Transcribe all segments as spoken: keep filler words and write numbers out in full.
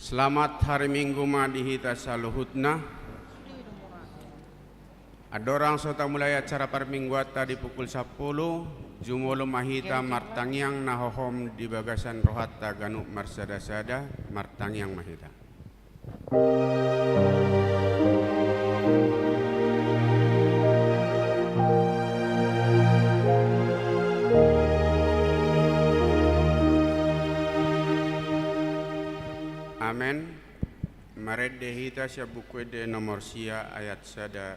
Selamat hari Minggu ma di hita saluhutna. Andorang so tamulai acara parmingguanta di pukul sampulu, jumolo ma hita martangiang na hohom di bagasan rohanta ganup marsada-sada, martangiang ma hita. Amen. Marende hita sian Buku Ende nomor sia ayat sada.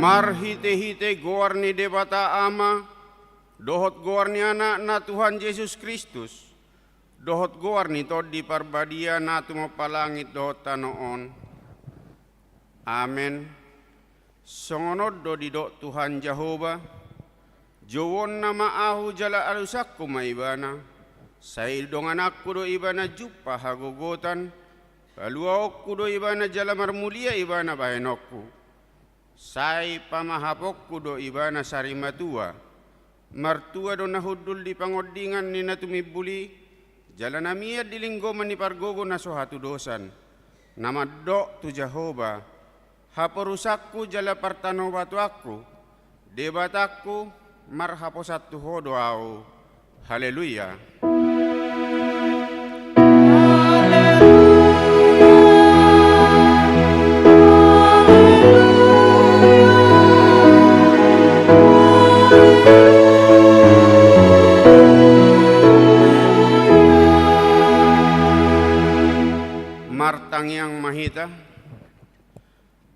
Marhitehite goar ni Debata Ama, dohot goar ni Anakna Tuhan Jesus Kristus, dohot goar ni Tondi Parbadia na tumompa langit dohot tano on. Amen. Songon on do didok Tuhan Jahowa: Jouonna ma Ahu jala alusanku ma Ibana. Sai dongananku do Ibana jumpa hagogotan, paluaonku do Ibana jala marmulia Ibana bahenonku. Sai pamahaponku do Ibana sarimatua, Martua do na hundul di pangondingan ni na tumimbul i, jala na mian di linggoman ni pargogo na so hatudosan, na mandok tu Jahowa: Haporusanku jala partanobatoanku, Debatangku, marhaposan tu Ho do ahu. Haleluya. Martangiang ma hita.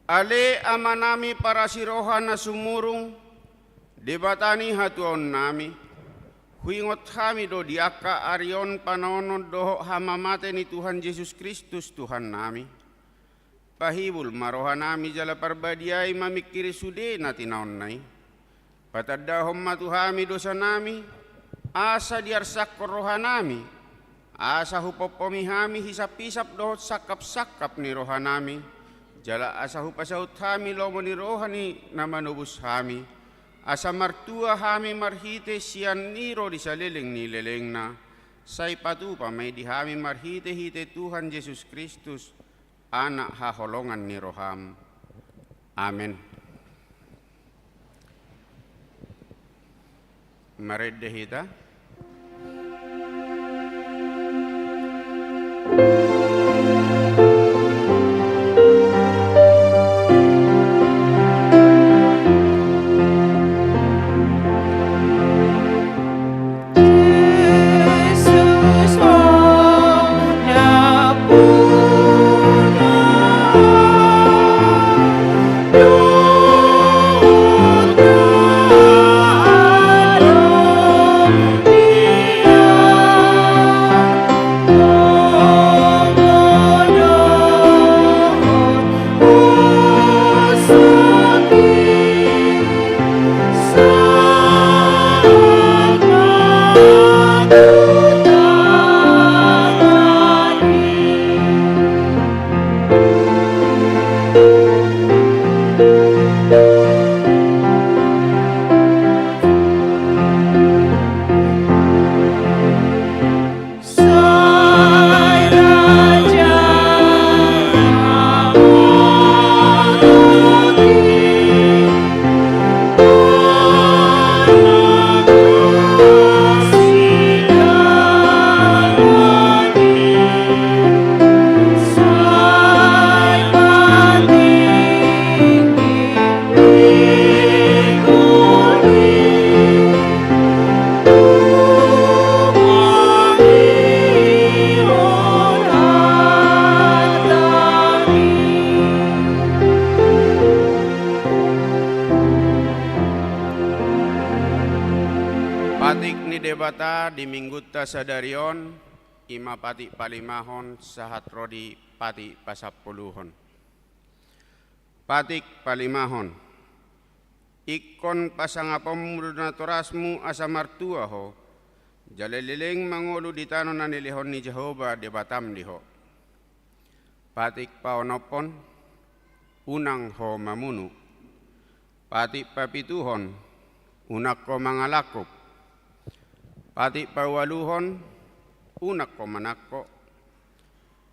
Ale Amanami parasi roha na sumurung, Debata ni hatuaonnami, huingot hami do di angka ari on panaonon dohot hamamate ni Tuhan Jesus Kristus Tuhannami. Pahibul ma rohanami jala parbadiai mamingkiri sude na tinaonna i. Patandahon ma tu hami dosanami, asa diarsangkon rohanami, asa hupompomi hami hisaphisap dohot sangkapsangkap ni rohanami, jala asa hupasaut hami lomo ni roha ni na manobus hami, asa martua hami marhite sian i ro di saleleng ni lelengna, sai patupa ma i di hami marhitehite Tuhan Jesus Kristus, Anak haholongan ni roham. Amen. Marende hita. Patik ni Debata di Minggunta sadari on, i ma patik palimahon sahat ro di patik pasampuluhon. Patik palimahon. Ingkon pasangaponmu do natorasmu asa martua ho, jala leleng mangolu di tano na nilehon ni Jahowa Debatam di ho. Patik paonomhon. Unang ho mamunu. Patik papituhon. Unang ho mangalangkup. Patik paualuhon. Unang ho manangko.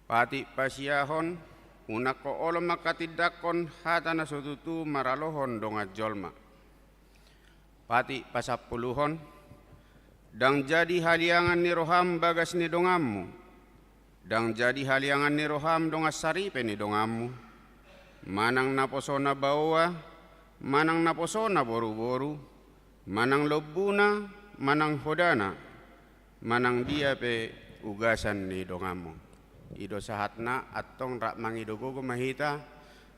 Patik pasiahon. Unang ho olo manghatindanghon hata na so tutu maralohon dongan jolma. Patik pasampuluhon. Ndang jadi haliangan ni roham bagas ni donganmu. Ndang jadi haliangan ni roham dongan saripe ni donganmu. Manang naposona baoa, manang naposona boruboru, manang lombuna, manang hodana, manang dia pe ugasan ni donganmu. I do sahatna, antong rap mangido gogo ma hita,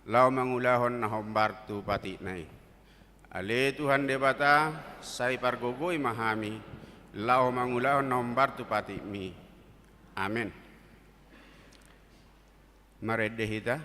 laho mangulahon na hombar tu patikna i. Ale Tuhan Debata, sai pargogoi ma hami, laho mangulahon na hombar tu patikmi. Amen. Marende hita.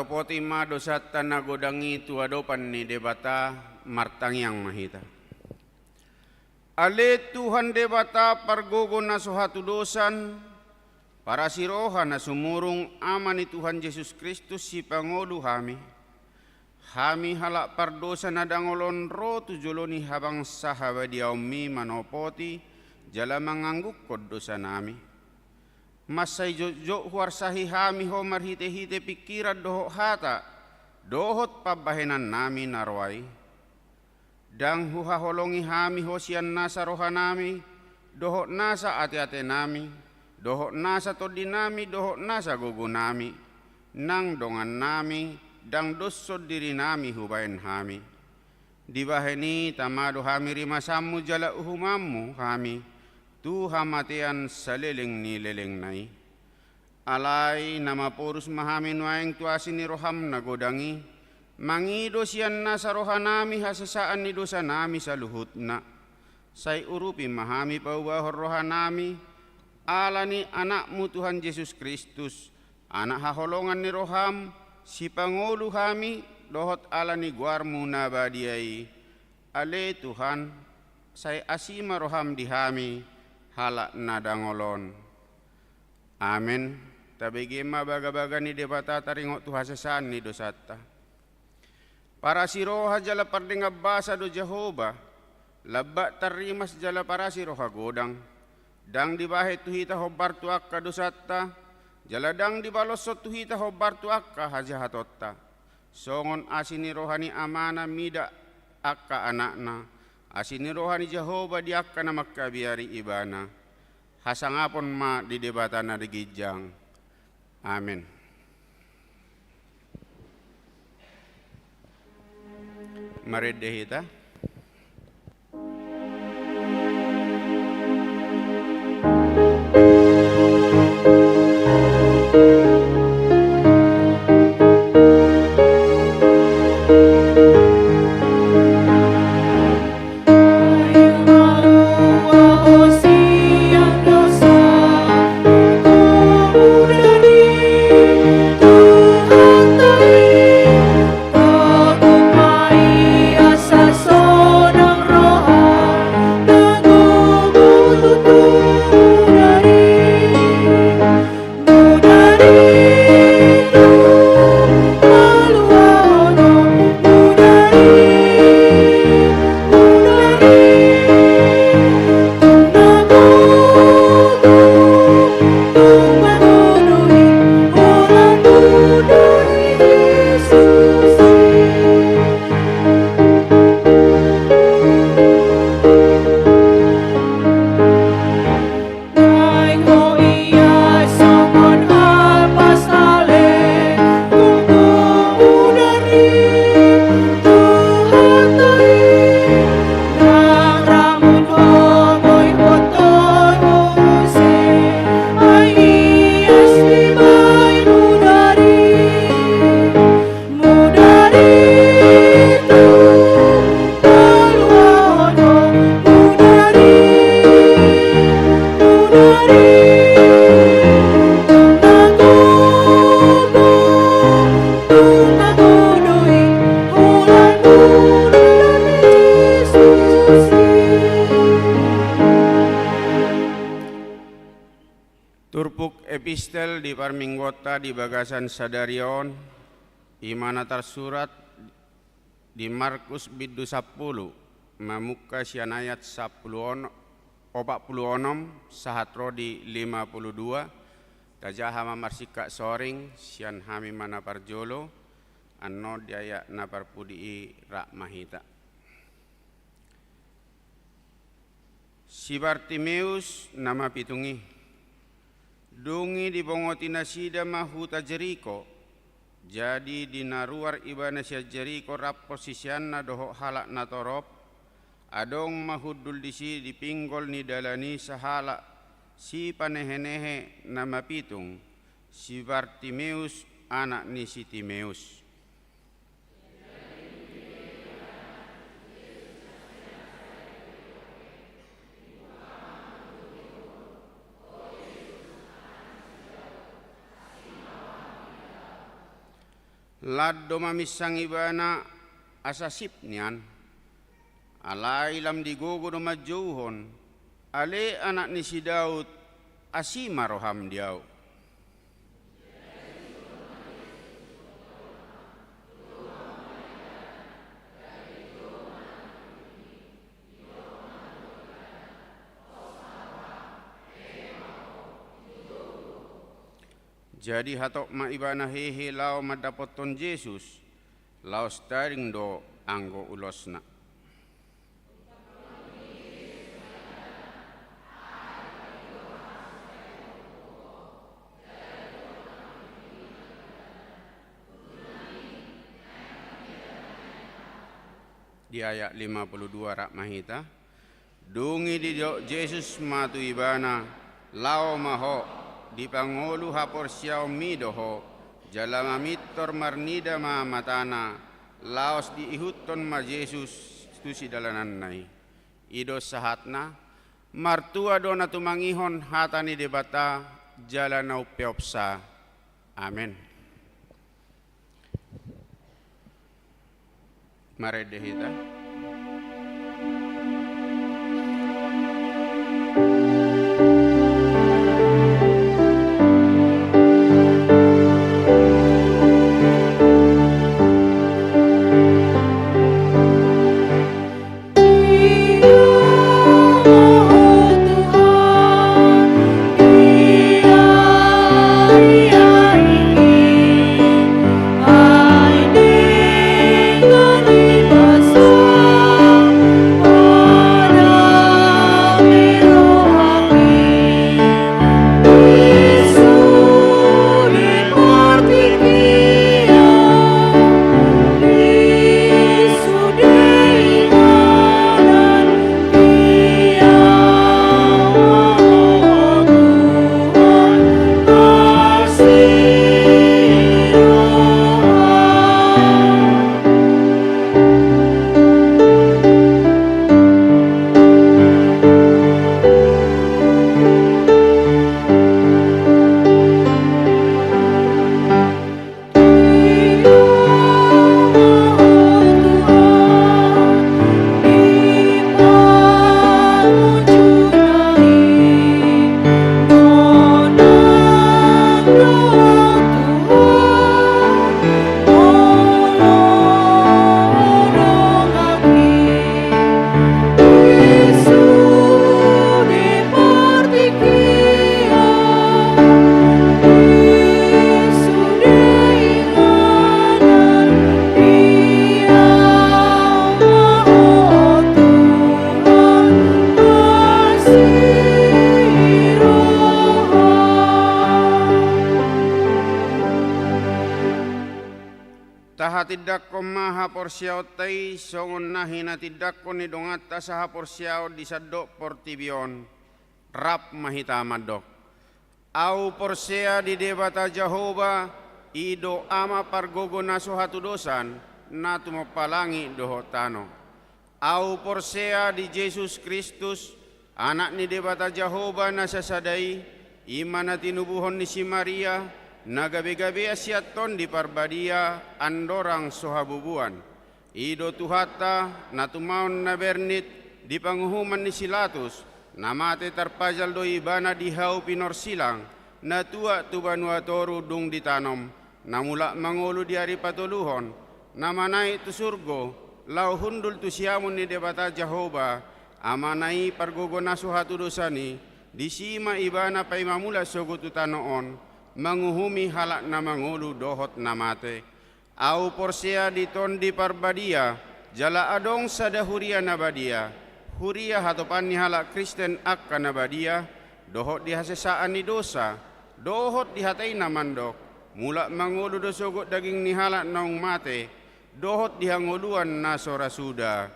Poti ma dosanta na godang i tu adopan ni Debata. Martangiang ma hita. Ale Tuhan Debata pargogo na so hatudosan, parasi roha na sumurung, Ama ni Tuhan Jesus Kristus sipangolu hami. Hami halak pardosa na dangol on ro tu jolo ni habangsa habadiaonmi manopoti jala manganggungkon dosanami. Mansai jotjot huarsahi hami Ho marhitehite pingkiran dohot hata dohot pambahenannami na roa i. Ndang huhaholongi hami Ho sian nasa rohanami dohot nasa ateatenami dohot nasa tondinami dohot nasa gogonami, nang dongannami, ndang doshon dirinami hubahen hami. Dibahen i tama do hami rimasanmu jala uhumanmu hami tu hamatean saleleng ni lelengna i. Alai na maporus ma hami nuaeng tu asi ni roham na godang i, mangido sian nasa rohanami hasesaan ni dosanami saluhutna. Sai urupi ma hami paubahon rohanami, ala ni Anakmu Tuhan Jesus Kristus, Anak haholongan ni roham, sipangolu hami, dohot ala ni goarmu na badia i. Ale Tuhan, sai asi ma roham di hami, halak na dangol on. Amen. Tabege ma bagabaga ni Debata taringot tu hasesaan ni dosanta. Parasi roha jala pardenggan basa do Jahowa, lambak tarrimas jala parasi roha godang. Ndang dibahen tu hita hombar tu angka dosanta, jala ndang dibaloshon tu hita hombar tu angka hajahatonta. Songon asi ni roha ni amana mida angka anakna, asi ni roha ni Jahowa di angka na mangkabiari ibana. Hasangapon ma di Debata na di ginjang. Amen. Marende hita. Turpuk epistel di parmingguonta di bagasan sadari on, i ma na tarsurat di Markus bindu sampulu, mamungka sian ayat sampulu on-, opat pulu onom sahat ro di lima pulu dua. Tajaha ma marsingkat soring sian hami ma na parjolo, annon di ayat na parpudi i rap ma hita. Si Bartimeus na mapitung i. Dung i dibongoti nasida ma huta Jeriko. Jadi di na ruar ibana sian Jeriko rap parsiseanna dohot halak na torop, adong ma hundul disi di pinggol ni dalan i sahalak sipanehenehe na mapitung, si Bartimeus anak ni si Timeus. Lan do maminsang ibana asa sip nian. Alai lam digogo do manjouhon, ale anak ni si Daud, asi ma roham di ahu. Jadi hatop ma ibana hehe laho mandapothon Jesus, laos tading do anggo ulosna. Di ayat lima puluh dua rap ma hita. Dung i didok Jesus ma tu ibana, laho ma ho, dipangolu haporseaonmi do ho, jala mamintor marnida ma matana, laos diihuthon ma Jesus tu sidalananna i. I do sahatna, martua do na tumangihon hata ni Debata, jala na umpeopsa. Amen. Marende hita. Tahatindangkon ma haporseaonta i songon na hinatindangkon ni donganta sahaporseaon di sandok portibi on. Rap ma hita mandok. Ahu porsea di Debata Jahowa, i do Ama pargogo na so hatudosan, na tumompa langit dohot tano. Ahu porsea di Jesus Kristus, Anak ni Debata Jahowa na sasada i, i ma na tinubuhon ni si Maria, na gabegabean sian Tondi Parbadia, andorang so habubuan. I do Tuhanta, na tumaon na bernit, di panguhuman ni si Latus, na mate tarpajal do ibana di hau pinorsilang, na tuat tu banua toru dung ditanom, na mulak mangolu di ari patoluhon, na manaek tu surgo, laho hundul tu siamun ni Debata Jahowa, Amana i pargogo na so hatudosan i, disi ma ibana paima mulak sogot tu tano on, manguhumi halak na mangolu dohot na mate. Ahu porsea di Tondi Parbadia, jala adong sada huria na badia, huria hatopan ni halak Kristen angka na badia, dohot di hasesaan ni dosa, dohot di hata i na mandok, mulak mangolu do sogot daging ni halak naung mate, dohot di hangoluan na so ra suda.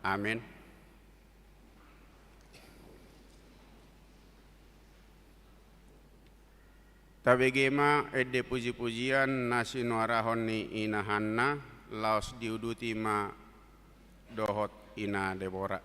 Amen. Tabege ma ende pujipujian na sinuarahon ni ina Hanna, laos diuduti ma dohot ina Debora.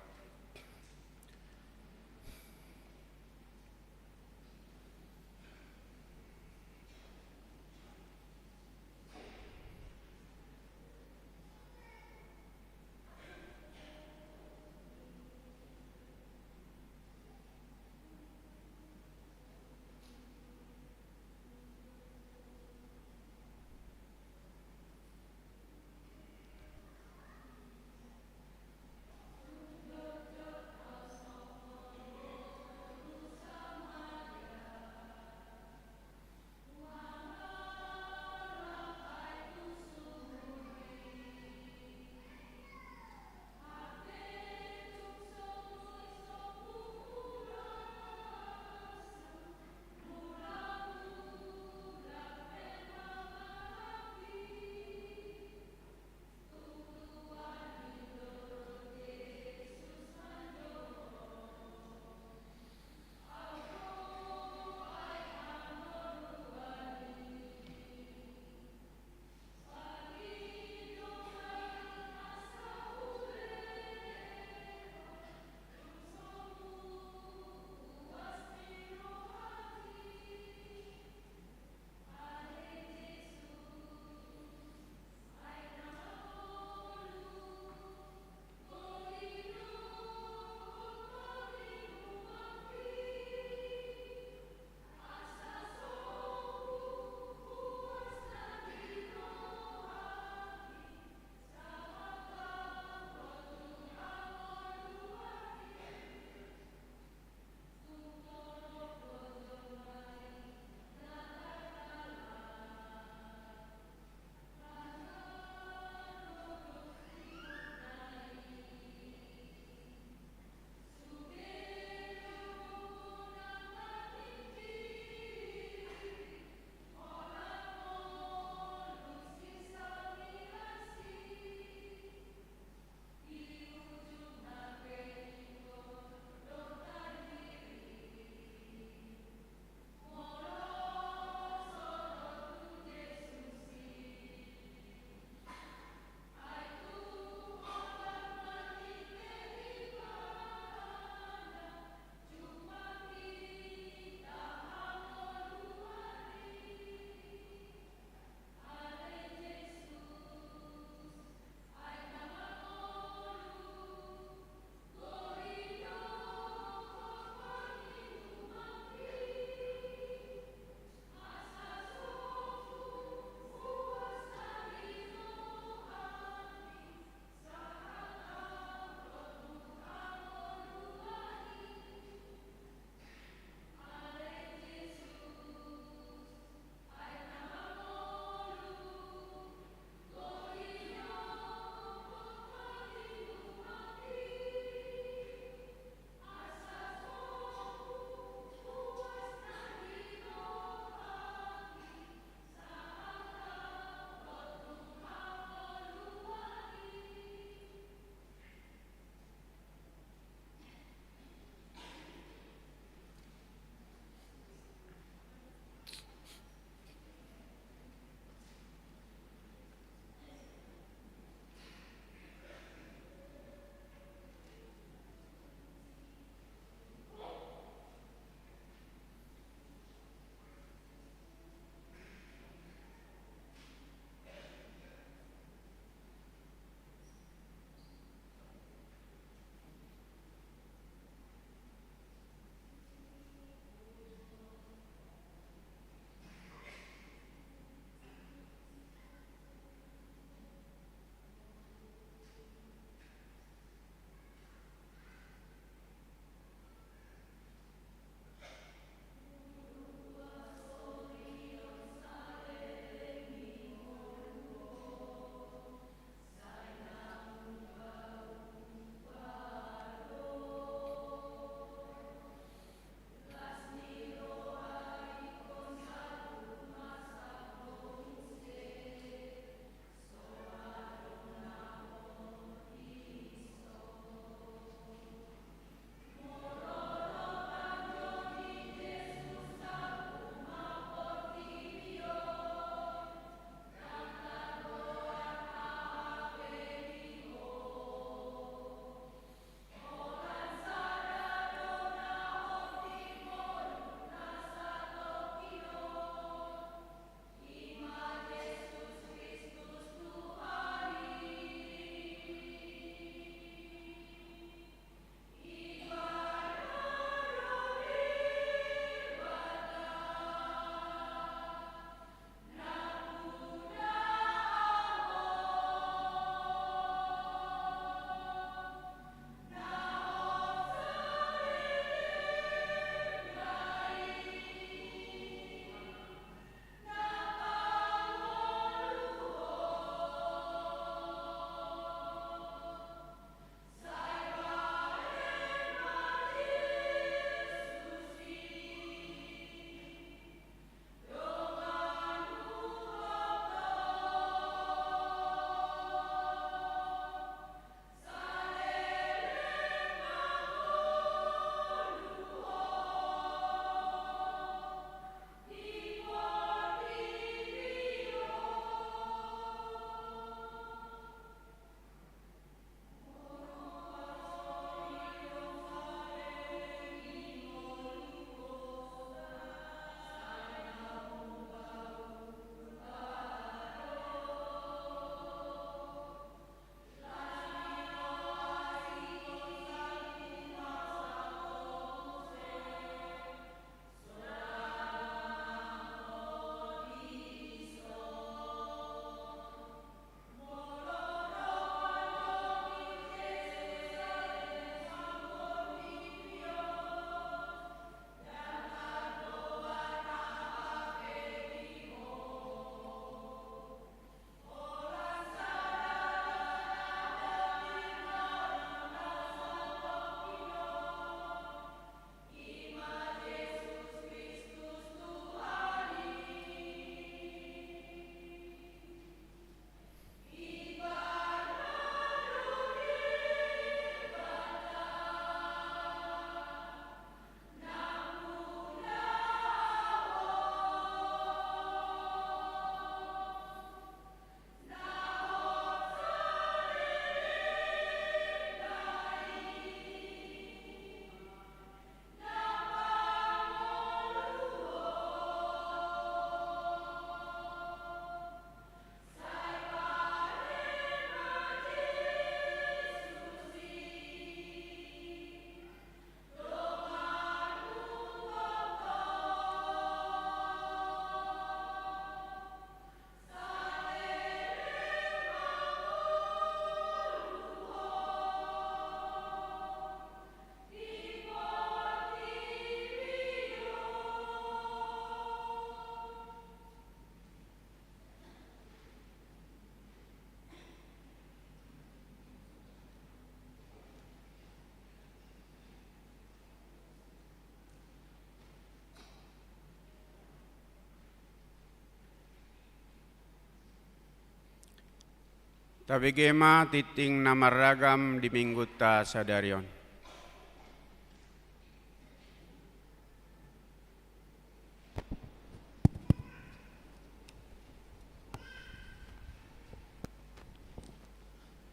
Tabege ma tingting na marragam di Minggunta sadari on.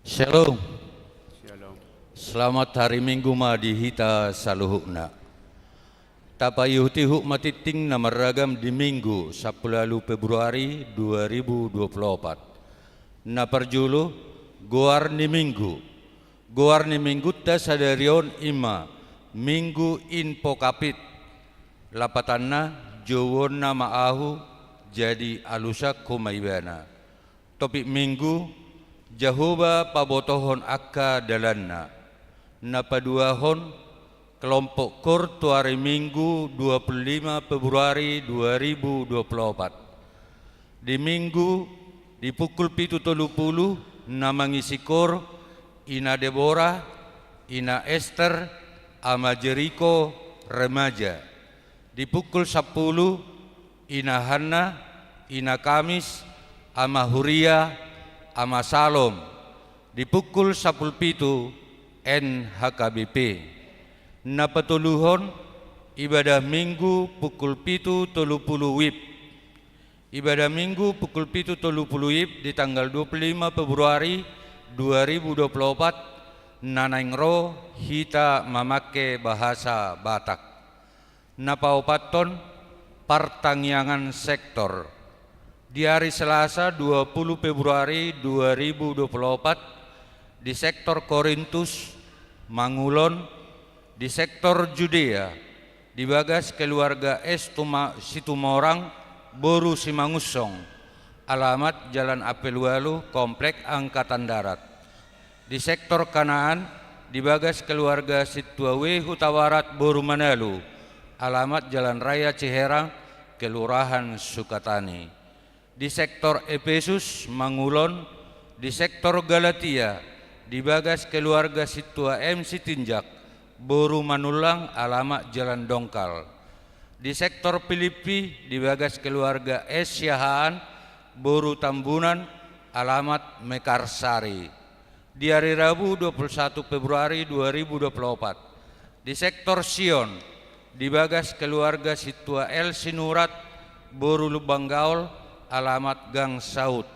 Shalom. Shalom. Selamat hari Minggu ma di hita saluhutna. Tapaihutihut ma tingting na marragam di Minggu sampulu ualu Februari dua ribu dua puluh opat. Na parjolo, goar ni Minggu. Goar ni Minggunta sadari on i ma Minggu Invocavit. Lapatanna, jouonna ma ahu, jadi alusangku ma ibana. Topik Minggu, Jahowa pabotohon angka dalanna. Na paduahon, kelompok kor tu ari Minggu dua puluh lima Februari dua ribu dua puluh opat. Di Minggu, di pukul pitu tolu pulu, na mangisi kor, Ina Debora, Ina Ester, Ama Jeriko, remaja. Di pukul sampulu, Ina Hanna, Ina Kamis, Ama Huria, Ama Salom. Di pukul sampulu pitu, N H K B P. Na patoluhon, ibadah Minggu pukul pitu tolu pulu WIB. Ibadah Minggu pukul pitu tolu pulu WIB di tanggal dua puluh lima Februari dua ribu dua puluh opat, na naeng ro hita mamangke bahasa Batak. Na paopathon, partangiangan sektor. Di ari Selasa dua puluh Februari dua ribu dua puluh opat, di sektor Korintus, Mangulon, di sektor Judea, di bagas keluarga S Tuma-, Situmorang, boru Simangunsong, alamat Jalan Ampel ualu, Komplek Angkatan Darat. Di sektor Kanaan, di bagas keluarga Sintua W Hutabarat boru Manalu, alamat Jalan Raya Ciherang, Kelurahan Sukatani. Di sektor Epesus, Mangulon, di sektor Galatia, di bagas keluarga Sintua M Sitinjak, boru Manullang, alamat Jalan Dongkal. Di sektor Pilippi, di bagas keluarga S Siahaan, boru Tambunan, alamat Mekarsari. Di ari Rabu dua puluh satu Februari dua ribu dua puluh opat, di sektor Sion, di bagas keluarga Sintua L Sinurat, boru Lumban Gaol, alamat Gang Saut.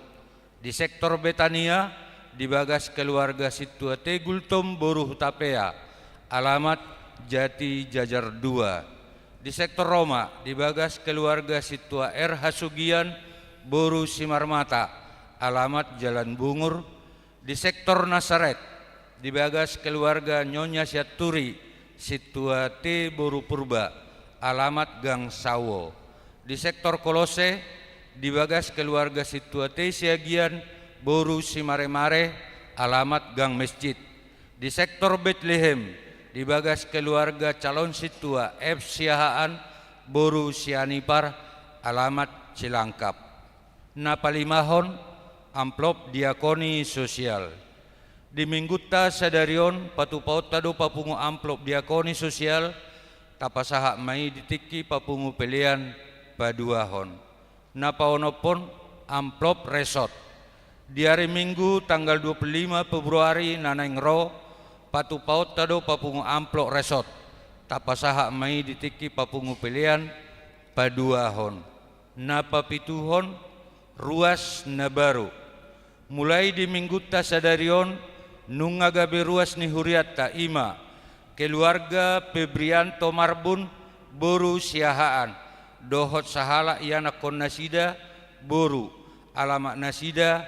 Di sektor Betania, di bagas keluarga Sintua T Gultom boru Hutapea, alamat Jati Jajar dua. Di sektor Roma, di bagas keluarga Sintua R Hasugian boru Simarmata, alamat Jalan Bungur. Di sektor Nasaret, di bagas keluarga Nyonya Sianturi, Sintua T boru Purba, alamat Gang Sawo. Di sektor Kolose, di bagas keluarga Sintua T Siagian, boru Simaremare, alamat Gang Mesjid. Di sektor Betlehem, di bagas keluarga calon sintua F Siahaan, boru Sianipar, alamat Cilangkap. Na palimahon, amplop diakoni sosial. Di Minggunta sadari on, patupaonta do papungu amplop diakoni sosial, tapasahat ma i di tingki papungu pelean paduahon. Na paonomhon, amplop resot. Di ari Minggu tanggal dua puluh lima Februari na naeng ro, patupaonta do papungu amplop resot, tapasahat ma i di tingki papungu pelean paduahon. Na papituhon, ruas na baru. Mulai di Minggunta sadari on, nunga gabe ruas ni hurianta, i ma keluarga Febrianto Marbun boru Siahaan, dohot sahalak ianakkon nasida boru, alamat nasida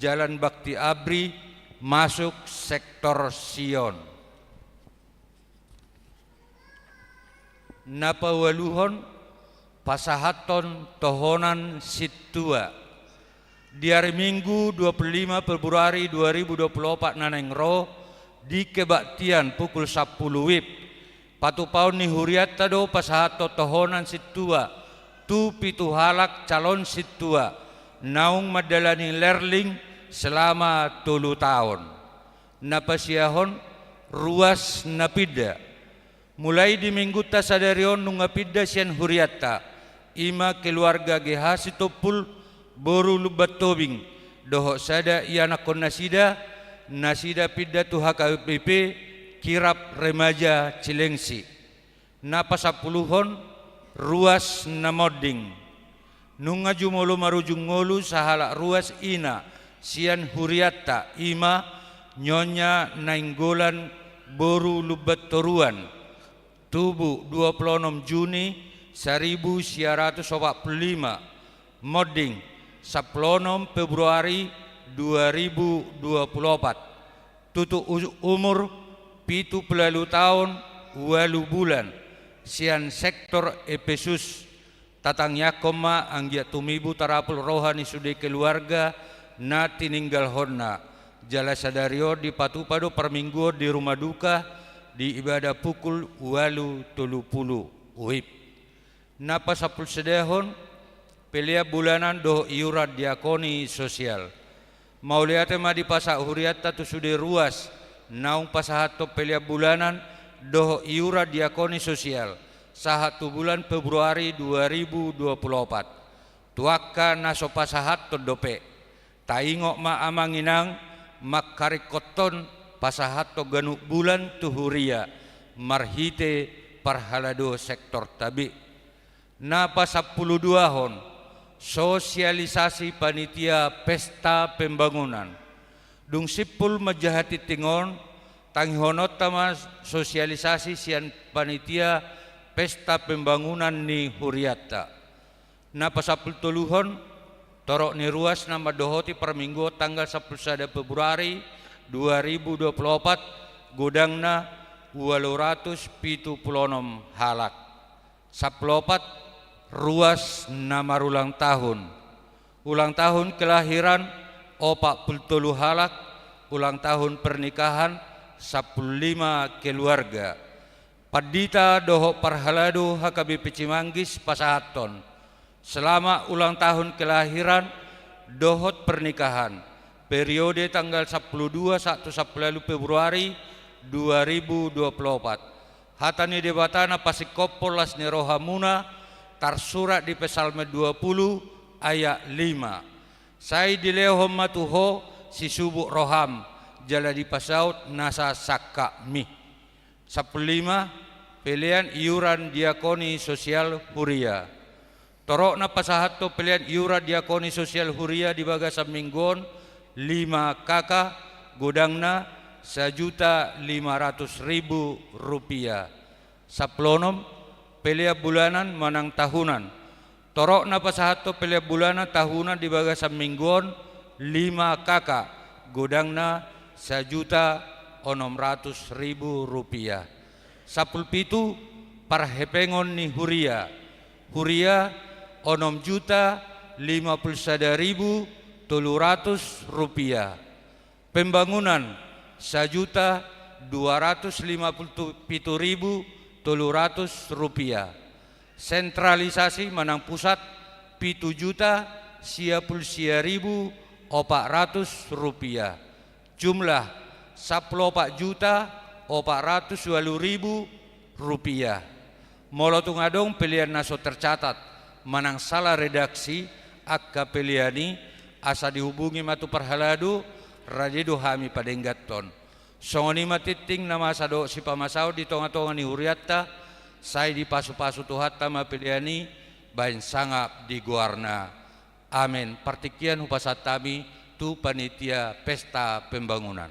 Jalan Bakti Abri, masuk sektor Sion. Na paualuhon, pasahathon tohonan sintua. Di ari Minggu dua puluh lima Februari dua ribu dua puluh opat na naeng ro, di kebaktian pukul sampulu WIB, patupaon ni hurianta do pasahathon tohonan sintua tu pitu halak calon sintua naung mandalani lerling selama tolu taon. Na pasiahon, ruas na pinda. Mulai di Minggunta sadari on nunga pinda sian hurianta, i ma keluarga G H Sitompul boru Lumban Tobing, dohot sada ianakhon nasida, nasida pinda tu H K B P Kirap Remaja Cilengsi. Na pasampuluhon, ruas na monding. Nunga jumolo marujung ngolu sahalak ruas ina sian hurianta, i ma Nyonya Nainggolan boru Lumbantoruan, tubu dua pulu onom Juni saribu sia ratus opat pulu lima, monding sampulu onom Februari dua ribu dua pulu opat. Tutu u-, umur pitu pulu ualu taon ualu bulan, sian sektor Epesus. Tatangiangkon ma anggiat tumibu tarapul roha ni sude keluarga na tininggalhonna. Jala sadari on dipatupa do parmingguon di rumah duka, di ibadah pukul ualu tolu pulu WIB. Na pasampulu sadahon, pelean bulanan dohot iuran diakoni sosial. Mauliate ma dipasahat hurianta tu sude ruas naung pasahathon pelean bulanan dohot iuran diakoni sosial sahat tu bulan Februari dua ribu dua pulu opat. Tu angka na so pasahathon dope. Taingot ma amang inang, mangkaringkothon pasahathon ganup bulan tu huria marhite parhalado sektorta be. Na pasampulu duahon, sosialisasi panitia pesta pembangunan. Dung simpul manjaha tingting on, tangihononta ma sosialisasi sian panitia pesta pembangunan ni hurianta. Na pasampulu toluhon, torop ni ruas na mandohoti parmingguon tanggal sampulu sada Februari dua ribu dua pulu opat, godangna ualu ratus pitu pulu onom halak. Sampulu opat, ruas na marulang tahun. Ulang tahun kelahiran opat pulu tolu halak, ulang tahun pernikahan sampulu lima keluarga. Pandita dohot parhalado H K B P Cimanggis pasahathon selamat ulang tahun kelahiran dohot pernikahan, periode tanggal sampulu dua sahat tu sampulu ualu Februari dua ribu dua pulu opat. Hata ni Debata na pasingkophon las ni rohamuna, tarsurat di Psalmen dua pulu ayat lima. Sai dilehon ma tu ho sisubuk roham, jala dipasaut nasa sangkapmi. Sampulu lima, pelean iuran diakoni sosial huria. Torop na pasahathon pelean iuran diakoni sosial huria di bagasan minggu on, lima K K, godangna sajuta lima ratus ribu rupiah. Sampulu onom, pelean bulanan manang tahunan. Torop na pasahathon pelean bulanan tahunan di bagasan minggu on, lima K K, godangna sajuta onom ratus ribu rupiah. Sampulu pitu, parhepengon ni huria. Huria, onom juta lima pulu sada ribu tolu ratus rupiah. Pembangunan, sajuta dua ratus lima pulu pitu ribu tolu ratus rupiah. Sentralisasi manang pusat, pitu juta sia pulu sia ribu opat ratus rupiah. Jumlah, sampulu opat juta opat ratus ualu ribu rupiah. Molo tung adong pelean na so tercatat manang sala redaksi angka pelean i, asa dihubungi ma tu parhalado, rade do hami padengganhon. Songon i ma tingting na masa dohot sipamasaon di tongatonga ni hurianta, sai dipasupasu Tuhanta ma pelean i bahen sangap di goarna. Amen. Partingkian hupasahat hami tu panitia pesta pembangunan.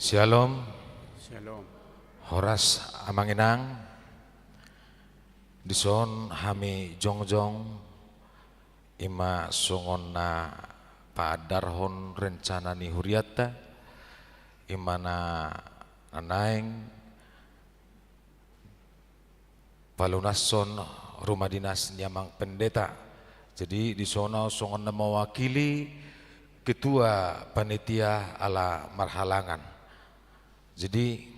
Syalom. Syalom. Horas amang inang. Dison hami jongjong, i ma songon na paandarhon rencana ni hurianta, i ma na naeng palunashon rumah dinas ni amang pendeta. Jadi dison ahu songon na mewakili ketua panitia ala marhalangan. Jadi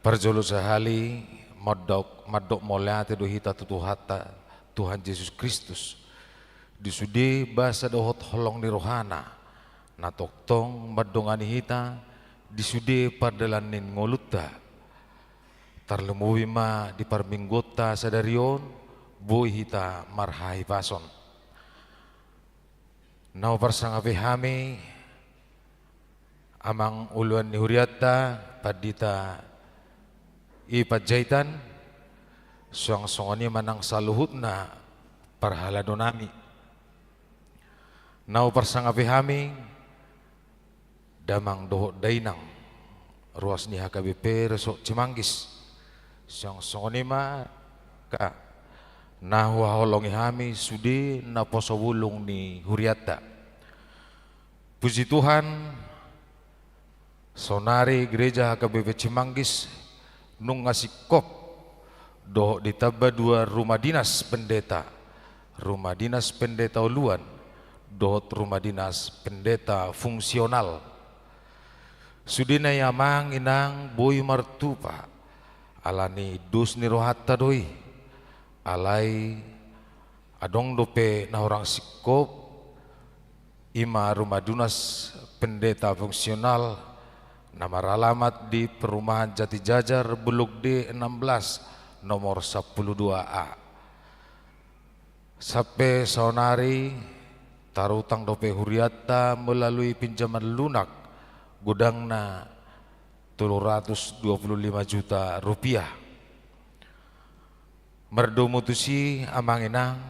Parjolo sahali mandok, mandok mauliate do hita tu Tuhanta, Tuhan Jesus Kristus, di sude basa dohot holong ni rohana, na tongtong mandongani hita di sude pardalan ni ngolunta. Tarlumobi ma di parmingguonta sadari on, boi hita marhahipason. Na huparsangapi hami amang uluan ni hurianta, Pandita I Panjaitan, suang songon i ma nang saluhutna parhalado nami. Na huparsangapi hami damang dohot dainang ruas ni H K B P Resort Cimanggis, suang songon i ma angka na huhaholongi hami sude naposo bulung ni hurianta. Puji Tuhan, saonari Gereja H K B P Cimanggis nunga singkop dohot ditamba dua rumah dinas pendeta, rumah dinas pendeta uluan dohot rumah dinas pendeta fungsional. Sudena i amang inang boi martupa, ala ni dos ni rohanta do i. Alai adong dope na hurang singkop, i ma rumah dinas pendeta fungsional na maralamat di Perumahan Jatijajar, Blok D enam belas, nomor sampulu dua A. Sampe saonari tarutang dope hurianta melalui pinjaman lunak, godangna tolu ratus dua puluh lima juta rupiah. Mardomu tusi amang inang,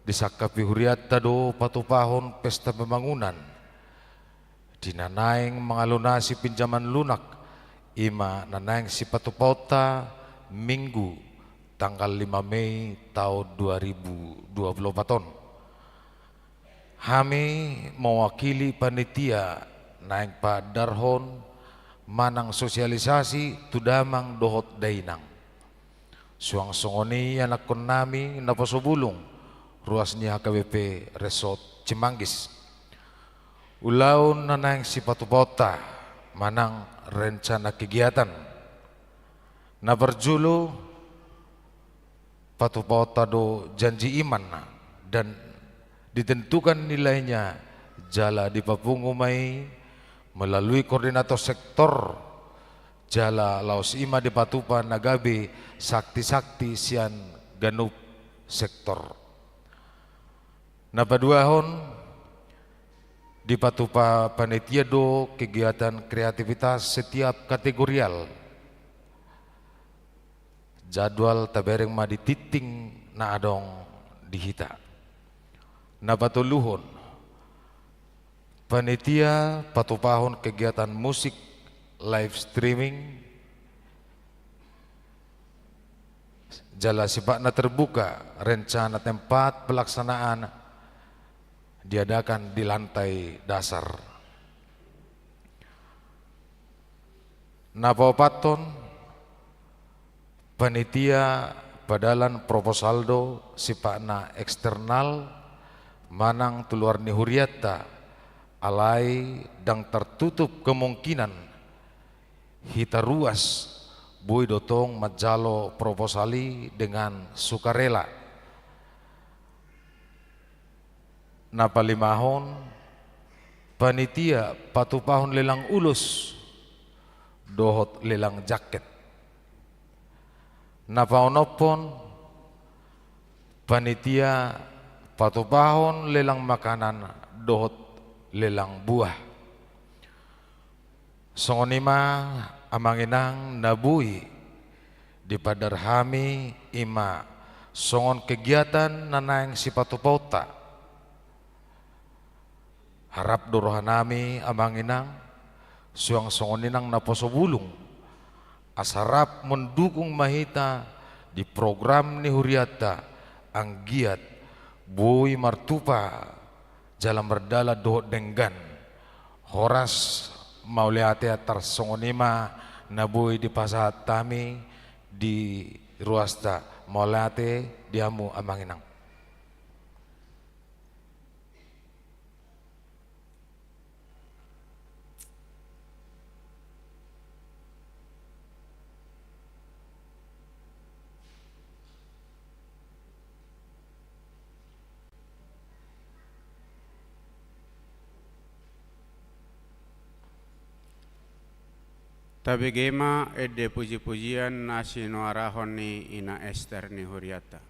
disangkapi hurianta do patupahon pesta pembangunan di na naeng mangalunasi pinjaman lunak, i ma na naeng sipatupaonta Minggu tanggal lima Mei taon dua ribu dua puluh opat on. Hami mewakili panitia naeng paandarhon manang sosialisasi tu damang dohot dainang, suang songon i anakkon nami naposo bulung ruas ni H K B P Resort Cimanggis. Ulaon na naeng sipatupaonta manang rencana kegiatan. Na parjolo, patupaonta do janji iman dan ditentukan nilainya, jala dipapungu ma i melalui koordinator sektor, jala laos i ma dipatupa na gabe sakti-sakti sian ganup sektor. Na paduahon, dipatupa panitia do kegiatan kreativitas setiap kategorial. Jadwal tabereng ma di tingting na adong di hita. Na patoluhon, panitia patupahon kegiatan musik live streaming, jala sifatna terbuka, rencana tempat pelaksanaan diadakan di lantai dasar. Na paopathon, panitia padalan proposal do sifatna eksternal manang tu luar ni hurianta, alai ndang tertutup kemungkinan hita ruas boi do tong manjalo proposal i dengan sukarela. Na palimahon, panitia patupahon lelang ulos dohot lelang jaket. Na paonomhon, panitia patupahon lelang makanan dohot lelang buah. Songon i ma amang inang na boi dipandar hami, i ma songon kegiatan na naeng sipatupaonta. Harap do rohanami amang inang, suang songon i nang naposo bulung, asa rap mendukung ma hita di program ni hurianta, anggiat boi martupa jala mardalan dohot denggan. Horas, mauliate. Tarsongon i ma na boi dipasahat hami di ruasta. Mauliate di hamu amang inang. Tabege ma ende pujipujian na sinoarahon ni Ina Ester ni hurianta.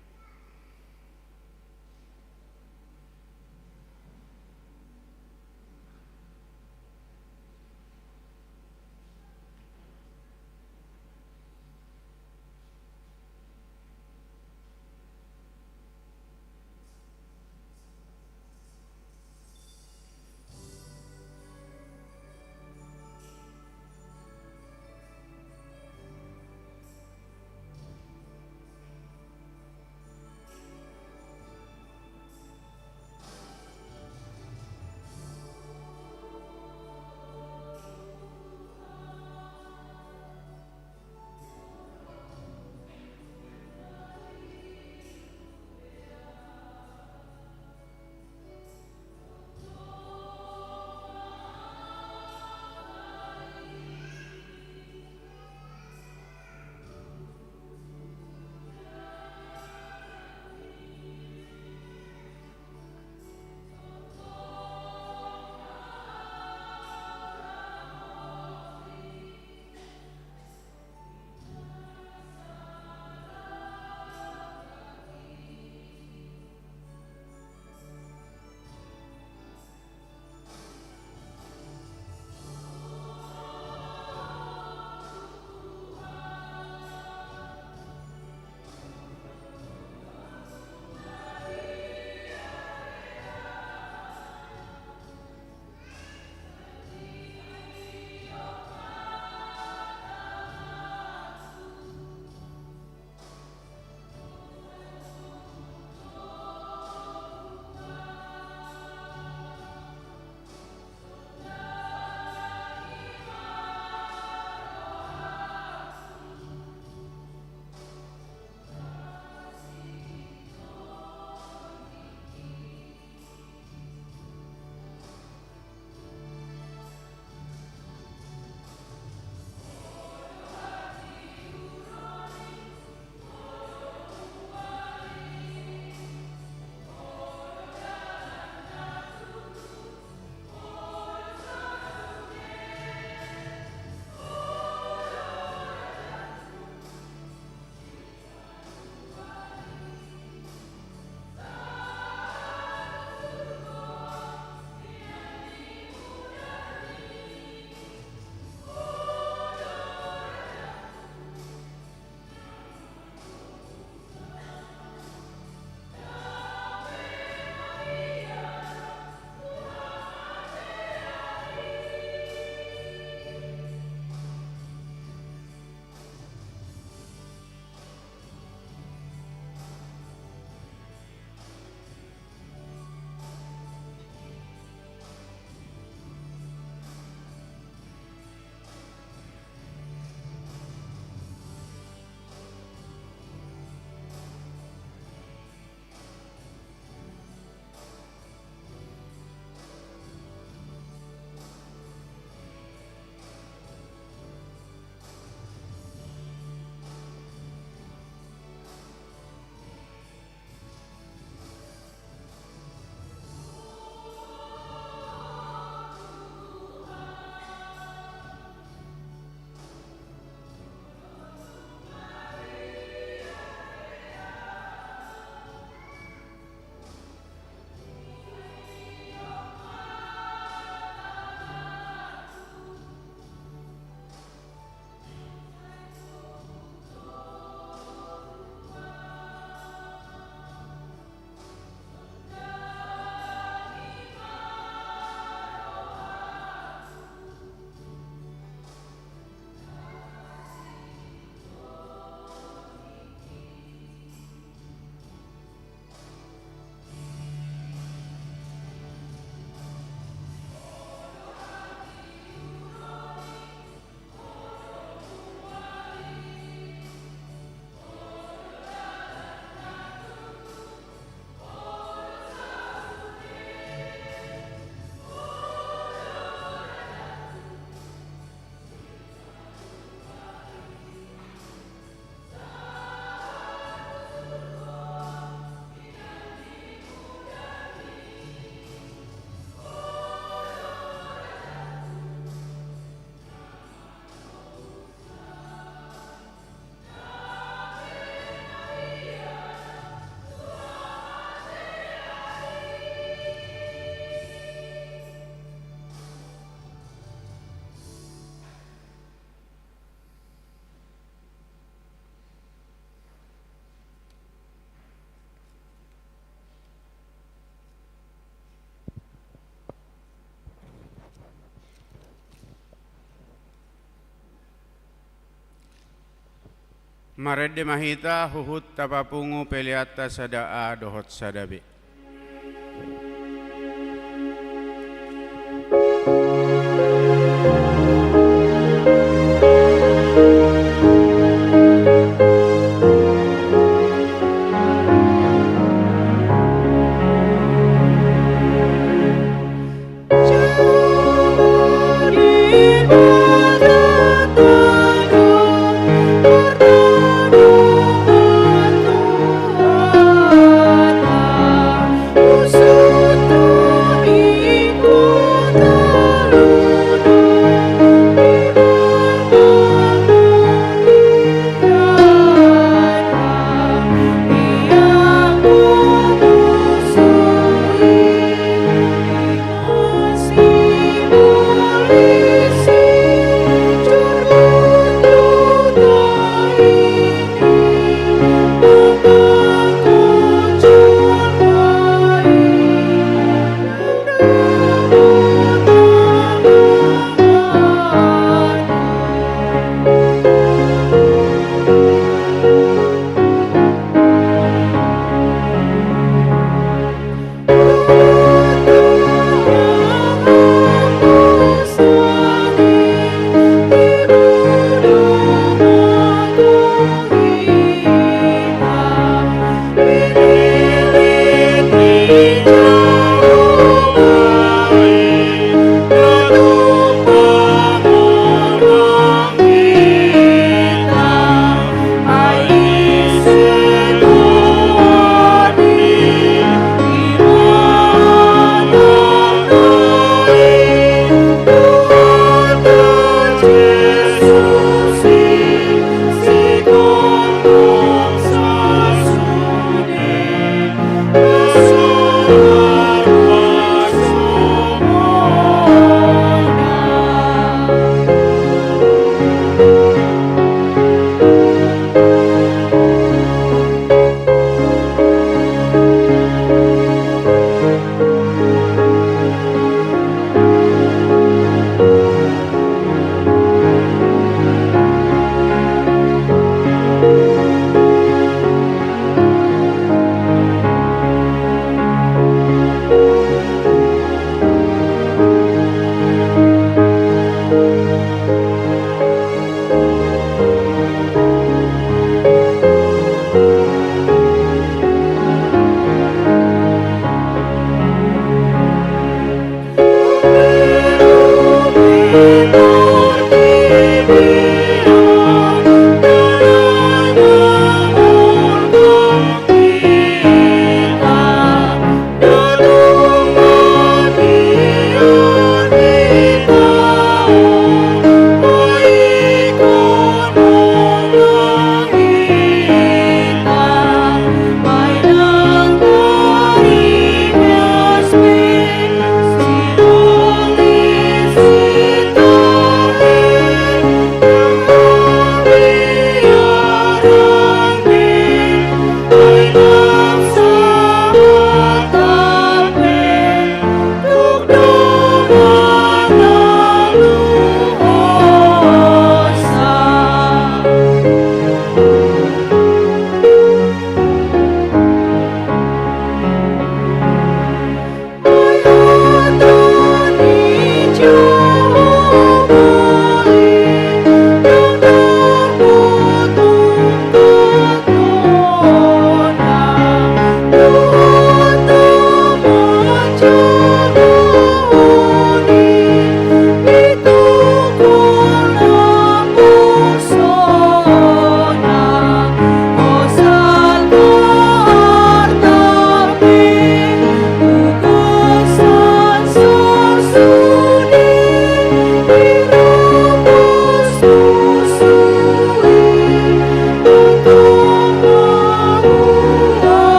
Marende ma hita huhut tapapungu peleanta sada A dohot sada B.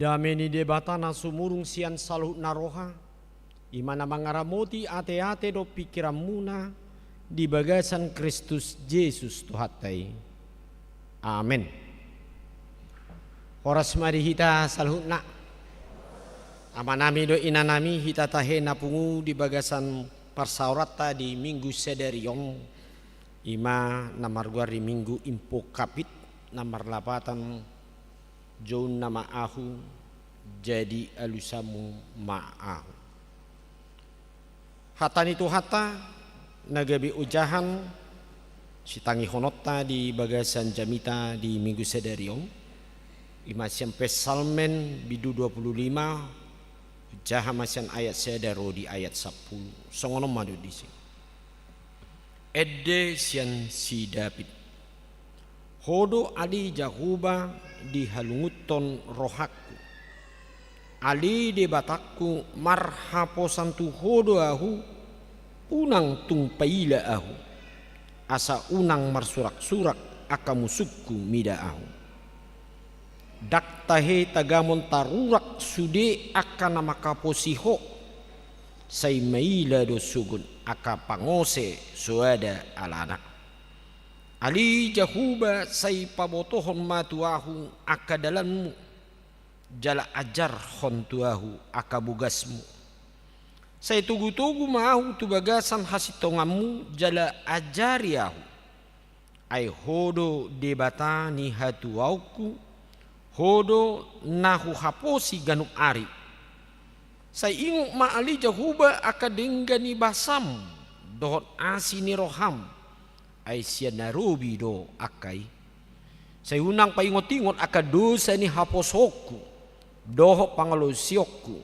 Dame ni Debata na sumurung sian saluhutna roha, i ma na mangaramoti ateate dohot pingkiranmuna di bagasan Kristus Jesus Tuhanta i. Amen. Horas ma di hita saluhutna. Amanami dohot inanami, hita tahe na pungu di bagasan parsaoranta di Minggu sadari on, i ma na margoar di Minggu Impo Capit, na marlapatan Jounna ma ahu, jadi alusanmu ma ahu. Hata ni Tuhanta na gabe ojahan sitangihononta di bagasan jamita di Minggu sadari on, i ma sian Psalmen bindu dua pulu lima, ojahan ma sian ayat sada ro di ayat sampulu. Songon on ma dohot disi. Ende sian si David. Ho do ale Jahowa dihalungunhon rohangku. Ale Debatangku, marhaposan tu Ho do ahu, unang tung paila ahu, asa unang marsuraksurak angka musungku mida ahu. Ndang tahe tagamon tarurak sude angka na manghaposi Ho, sai maila do sogot angka pangose soada alana. Ale Jahowa, sai pabotohon ma tu ahu angka dalanmu, jala ajarhon tu ahu angka bogasmu. Sai togutogu ma ahu tu bagasan hasintonganmu, jala ajari ahu. Ai Ho do Debata ni hatuaonku, Ho do na huhaposi ganup ari. Sai ingot ma ale Jahowa angka denggan ni basam, dohot asi ni roham, ai sian na robi do angka i. Sai unang paingotingot angka dosa ni haposoonku, dohot pangalaosionku.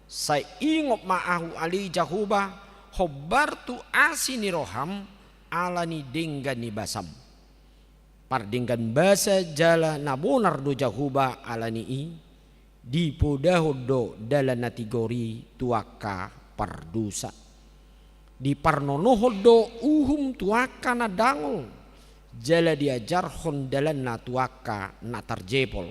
Sai ingot ma ahu ale Jahowa, hombar tu asi ni roham, ala ni denggan ni basam. Pardenggan basa jala na bonar do Jahowa ala ni i, dipodahon do dalan na tigor i tu angka pardosa. Diparnonohon do uhum tu angka na dangol, jala diajarhon dalanna tu angka na tarjepol.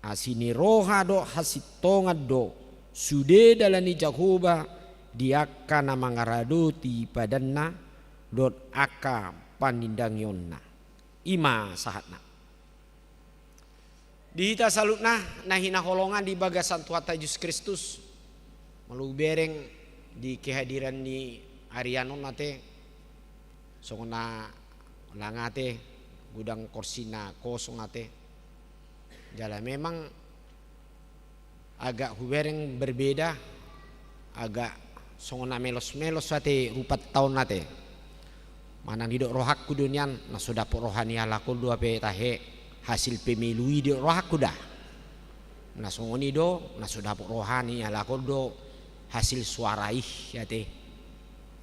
Asi ni roha dohot hasintongan do sude dalan ni Jahowa di angka na mangaradoti padanna dohot angka panindangionna. I ma sahatna. Di hita saluhutna na hinaholongan di bagasan Tuhanta Jesus Kristus, molo hubereng di kehadiran ni ari on ate, songon na lang ate, godang kursi na kosong ate. Jala memang agak hubereng berbeda, agak songon na melos-melos ate rupa taon ate. Manang didok rohangku do nian, na so dapot roha ni halak on do hape tahe hasil pemilu i, didok rohangku da. Na songon i do, na so dapot roha ni halak on do hasil suara i ate.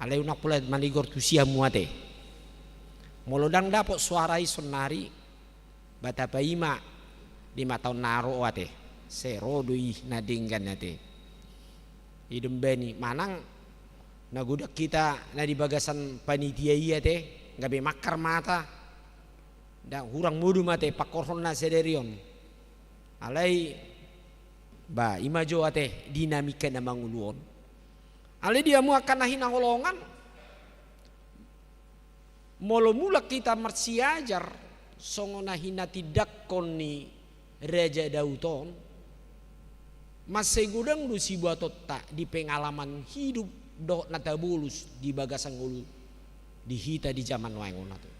Alai unang pola manigor tu siamu ate. Molo ndang dapot suara i saonari, ba tapaima lima taon na ro ate, sai ro do i na denggan ate. I do umbahen i manang na godang hita na di bagasan panitia i ate, gabe mangkar ma hita, ndang hurang modom ate pangkorhonna sadari on. Alai ba i ma jo ate dinamika na mangolu on. Alai di hamu angka na hinaholongan, molo mulak hita marsiajar songon na hinatindangkon ni Raja Daud on, mansai godang do sibuatonta di pengalaman hidup dohot na tabolus di bagasan ngolu di hita di jaman nuaeng on ate.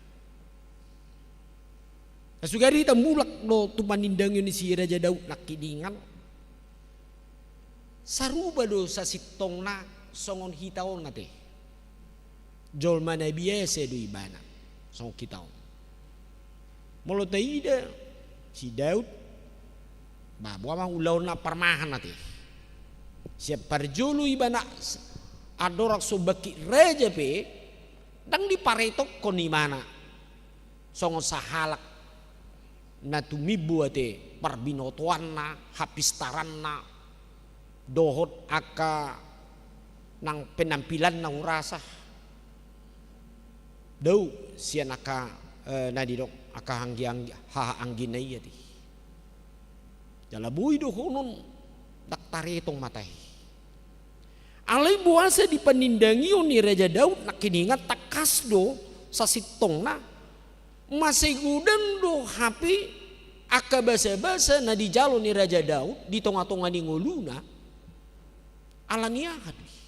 Na sugari hita mulak do tu panindangion ni si Raja Daud nangkiningan, sarupa do sasintongna songon hita on ate. Jolma na biasa do ibana songon hita on. Molo taida si Daud, ba boha ma ulaonna parmahan ate. Sian parjolo ibana s-, andorang so bangkit raja pe, ndang diparetongkon ibana songon sahalak na tumimbo ate parbinotoanna, hapistaranna, dohot angka nang penampilanna hurasa. Dao sian angka, eh, na didok angka anggi-anggi, haha anggina i ate. Jala boi dohonon ndang taretong ma tahe. Alai boasa di panindangion ni Raja Daud nangkiningan tangkas do sasintongna, mansai godang do hape Angka basa-basa na dijalo ni Raja Daud di tonga-tonga ni ngoluna, ala ni aha do i?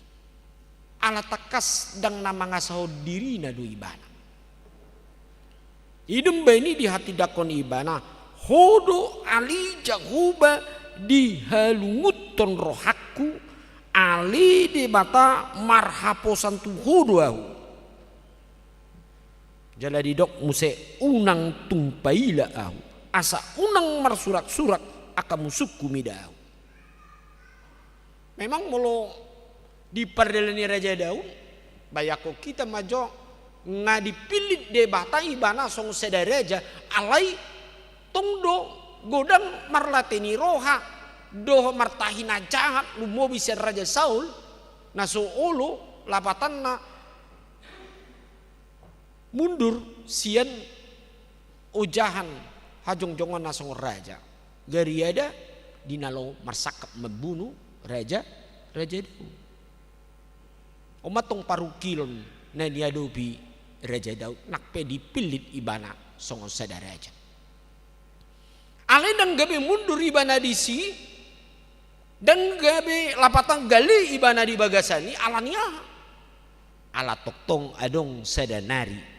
Ala tangkas ndang na mangasahon dirina do ibana. I do umbahen i dihatindangkon ibana, "Ho do ale Jahowa dihalungunhon rohangku, ale Debata marhaposan tu Ho do ahu." Jala didok muse, "Unang tung paila ahu, asa unang marsurak-surak angka musungku mida ahu." Memang molo di pardalanan ni Raja Daud, bayangkon hita ma jo, nga dipillit Debata ibana songon sada raja, alai tong do godang marlate ni roha dohot martahi na jahat lumobi sian Raja Saul, na so olo lapatanna mundur sian ojahan hajongjonganna songon raja. Gariada di na laho marsangkap mambunu raja, Raja Daud. On ma tong parungkilon na niadopi Raja Daud, nang pe dipillit ibana songon sada raja. Alai ndang gabe mundur ibana disi, ndang gabe lapatan gale ibana di bagasan i, ala ni aha? Ala tongtong adong sada nari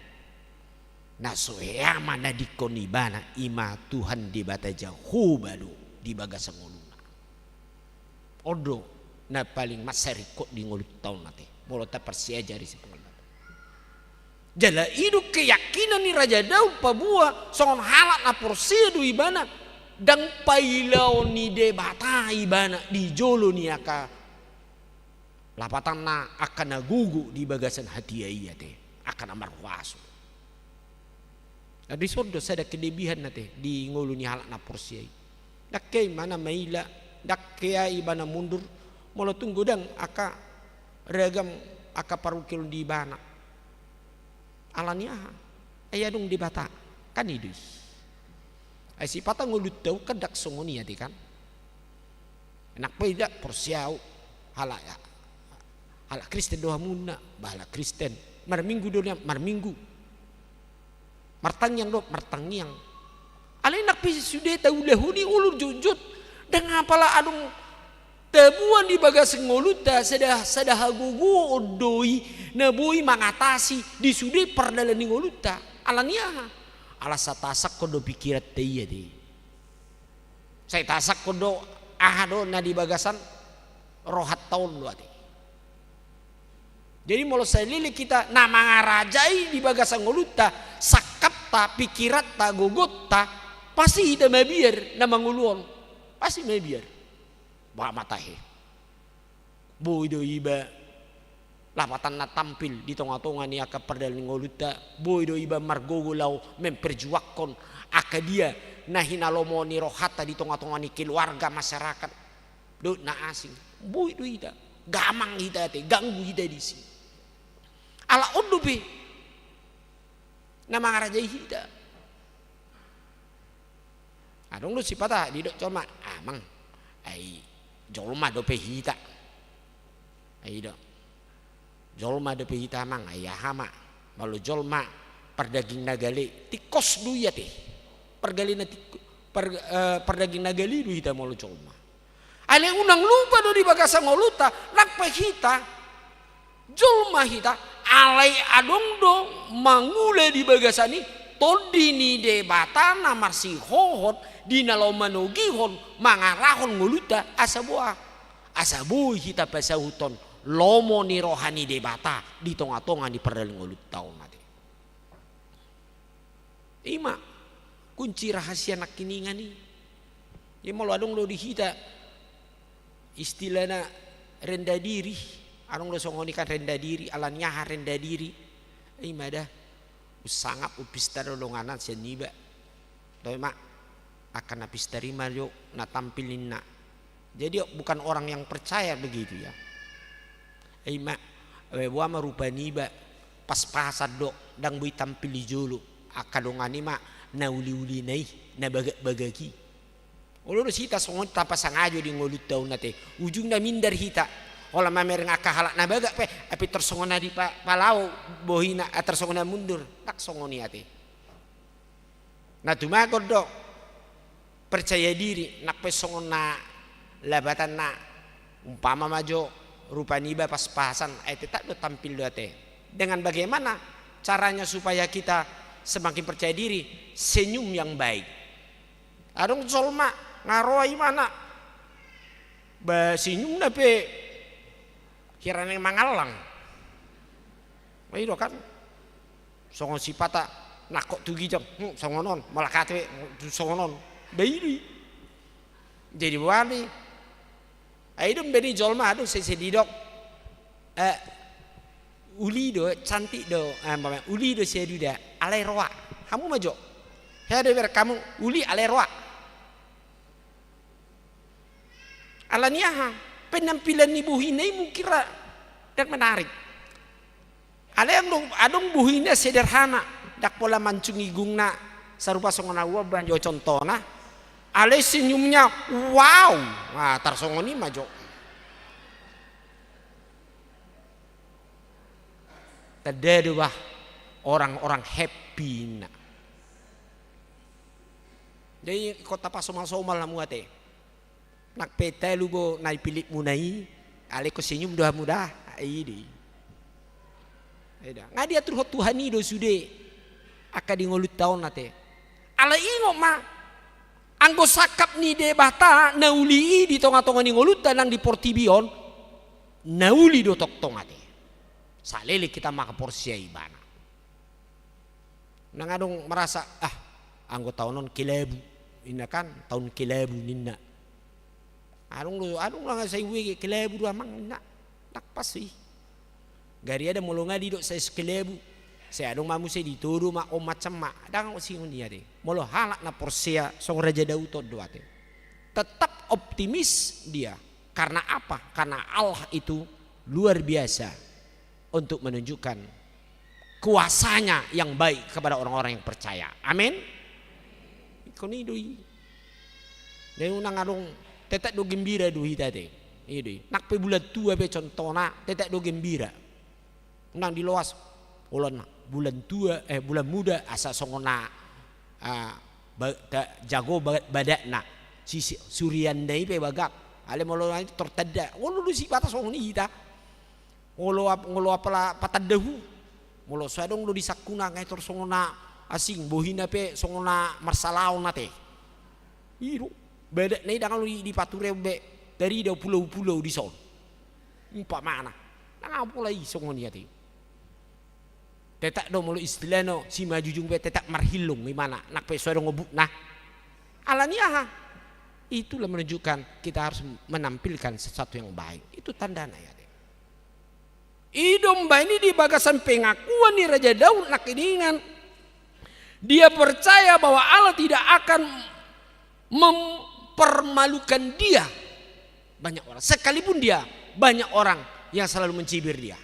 na so hea manadingkon ibana, i ma Tuhan Debata Jahowa do di bagasan ngoluna. On do na paling mansai ringkot di ngolunta on ate, molo taparsiajari sipanganon. Jala i do keyakinan ni Raja Daud paboa songon halak na porsea do ibana, ndang pailaon ni Debata ibana di jolo ni angka lapatanna angka na gogo di bagasan hatiha i ate, angka na marhuaso. Dison do sada kelebihan ate di ngolu ni halak na porsea i. Ndang hea ibana maila, ndang hea ibana mundur, molo tung godang angka ragam angka parungkilon di ibana. Ala ni aha? Ai adong Debata, kan i do i. Ai sipata ngolunta on kan ndang songon i ate kan. Nang pe ida porsea ahu, halak, halak Kristen do hamuna, ba halak Kristen. Marminggu do nian, marminggu. Martangiang do, martangiang. Alai nang pe sude taulahon i olo jotjot, ndang apala adong taboan di bagasan ngolunta, sada, sada hagogoon do i na boi mangatasi di sude pardalan ni ngolunta. Ala ni aha? Ala sai taasangkon do pikiranta i ate. Sai taasangkon do aha do na di bagasan rohanta on do ate. Jadi molo saleleng hita na mangarajai di bagasan ngolunta, sangkapta, pikiranta, gogonta, pasti hita mabiar na mangolu on. Pasti mabiar. Ba ma tahe. Boi do iba lapatanna tampil di tongatonga ni angka pardalan ni ngolunta, boi do iba margogo laho memperjuangkon angka dia na hinalomoan ni rohanta di tongatonga ni keluarga, masyarakat dohot na asing. Boi do hita, gamang hita ate, ganggu hita disi. Ala on dope na mangarajai hita. Adong do sipata didok jolma, "Amang, ai jolma dope hita." Ai do. "Jolma dope hita, Amang, ai aha ma? Molo jolma pardaging na gale, tingkos do i ate. Pargale na tingko-, par-, eh, pardaging na gale do hita molo jolma." Alai unang lupa do di bagasan ngolunta, nang pe hita jolma hita, alai adong do mangula di bagasan i Tondi ni Debata na marsihohot di na laho manogihon, mangarahon ngolunta asa boa, asa boi hita pasauthon lomo ni roha ni Debata di tongatonga ni pardalan ngolunta on ate. I ma kunci rahasia nangkiningan i. Jadi molo adong do di hita istilahna rendah diri, adong do songon i kan, rendah diri, ala ni aha rendah diri? I ma da, unsangap, umpista do donganan sian iba. Toe ma angka na pistar i ma jo na tampil ninna. Jadi bukan orang yang percaya begitu ya. I ma, eh, boha ma rupa niba, pas-pasan do, ndang boi tampil di jolo. Angka dongan i ma na uliulina i, na bagakbagak i. Olo do hita songon tapasangajo di ngolunta on ate, ujungna minder hita. Holan mamereng angka halak na bagak pe, ai pintor songon na di pa-, palao bohina, ai pintor songon na mundur. Ndang songon i ate. Na tumagon do percaya diri, nang pe songon na labatanna, umpama ma jo rupa niba paspasan, ai tetap do tampil do ate. Dengan bagaimana caranya supaya kita semakin percaya diri? Senyum yang baik. Adong jolma nga ro imana, ba senyumna pe hira na mangallang. Ba i do kan, songon sipata nangkok tu ginjang, hmm, songon on, molo kate pe songon on. Ba i do i. Jadi boha do i. Ai do umbahen i jolma adong sai didok, eh, uli do, cantik do, eh, umpama, uli do siaduda, alai roa. Hamu ma jo. Hea do ibereng hamu, uli alai roa. Ala ni aha? Penampilan ni bohina i mungkin ra, ndang menarik. Alai adong, adong bohina sederhana, ndang pola mancung igungna sarupa songon na uaban jo contohna. Alai senyumnya, wow. Nah, tarsongon i ma jo. Tanda do bah orang-orang happy na. Jadi ingkon tapasomal-somal hamu ate. Nang pe talu do na ipilitmuna i, alai ingkon senyum do hamu da. I do i. Nga diaturhon Tuhan i do sude angka di ngolunta on ate. Alai ingot ma, anggo sangkap ni Debata na uli i di tonga-tonga ni ngolunta nang di portibi on, na uli do tongtong ate. Saleleng hita mangkaporseai ibana. Nang adong merasa, ah, anggo taon on kelabu, inna kan, taon kelabu ninna. Adong do, adong do na sai hubege kelabu do amang ninna. Ndang pas i. Gariada molo nga didok sai so kelabu, sai adong ma muse ditodo ma on macam ma. Ndang songon i ate. Molo halak na porsea songon Raja Daud on do ate. Tetap optimis dia. Karena apa? Karena Allah itu luar biasa untuk menunjukkan kuasanya yang baik kepada orang-orang yang percaya. Amin. Ingkon i do i. Jadi unang adong, tetap do gembira do hita ate. I do i. Nang pe bulan tua pe contohna, tetap do gembira. Unang diloas, olo na bulan tua, eh, bulan muda, asa songon na, ah, ba-, ta-, jago ba-, badanna. Si, si, surianna i pe bagak. Alai molo na i tor tanda. Olo do sipata songon i hita. Ngolo ap-, ngolo apala patanda hu. Molo so adong do di sangkuna nga i tor songon na asing, bohina pe songon na marsalaon ate. I do. Badanna i ndang alu di, dipature be. Tarida pulou-pulou dison. Umpamana. Ndang alu pola i songon i ate. Tetap do molo istilahna simanjujung pe tetap marhillung imana, nang pe so adong obukna. Ala ni aha? Itulah menunjukkan kita harus menampilkan sesuatu yang baik. Itu tandana i ate. I do umbahen i di bagasan pengakuan ni Raja Daud nangkiningan. Dia percaya bahwa Allah tidak akan mempermalukan dia. Banyak orang, sekalipun dia, banyak orang yang selalu mencibir dia.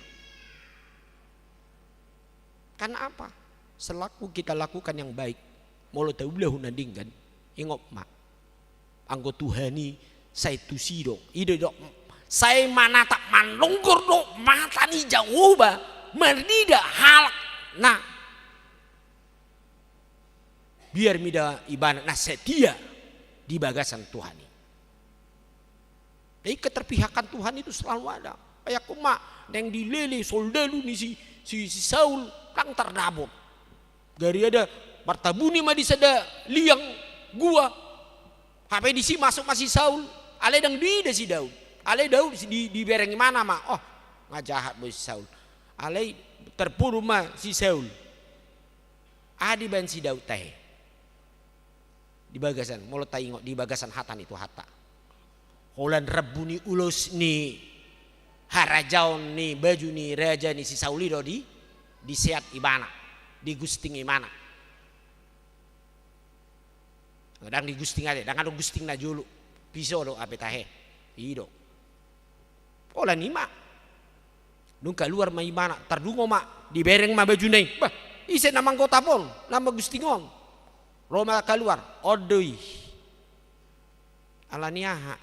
Karena apa? Selaku kita lakukan yang baik, molo taulahon na denggan, ingot ma. Anggo Tuhan i sai tusi do. I do didok, sai manatap manonggor do mata ni Jahowa marnida halak na biar mida ibana na setia di bagasan Tuhan i. Jadi keterpihakan Tuhan itu selalu ada. Ai anggo ma naeng dilele soldadu ni si, si, si Saul, ndang tardapot. Gariada martabuni ma di sada liang gua. Hape disi masuk ma si Saul. Alai ndang diida si Daud. Alai Daud di, dibereng imana ma. Oh, nga jahat do si Saul. Alai tarpuru ma si Saul. Aha dibaen si Daud tahe? Di bagasan, molo taingot di bagasan hata ni Tuhanta. Holan rambu ni ulos ni harajaon ni baju ni raja ni si Saul i do di, diseat ibana, digusting ibana. Ndang digusting ate, ndang adong gusting na jolo. Piso do hape tahe. I do. Holan i ma. Dung kaluar ma ibana, tardungo ma, dibereng ma bajuna i. Bah, ise na manggotap on, na manggusting on? Ro ma kaluar, on do i. Ala ni aha?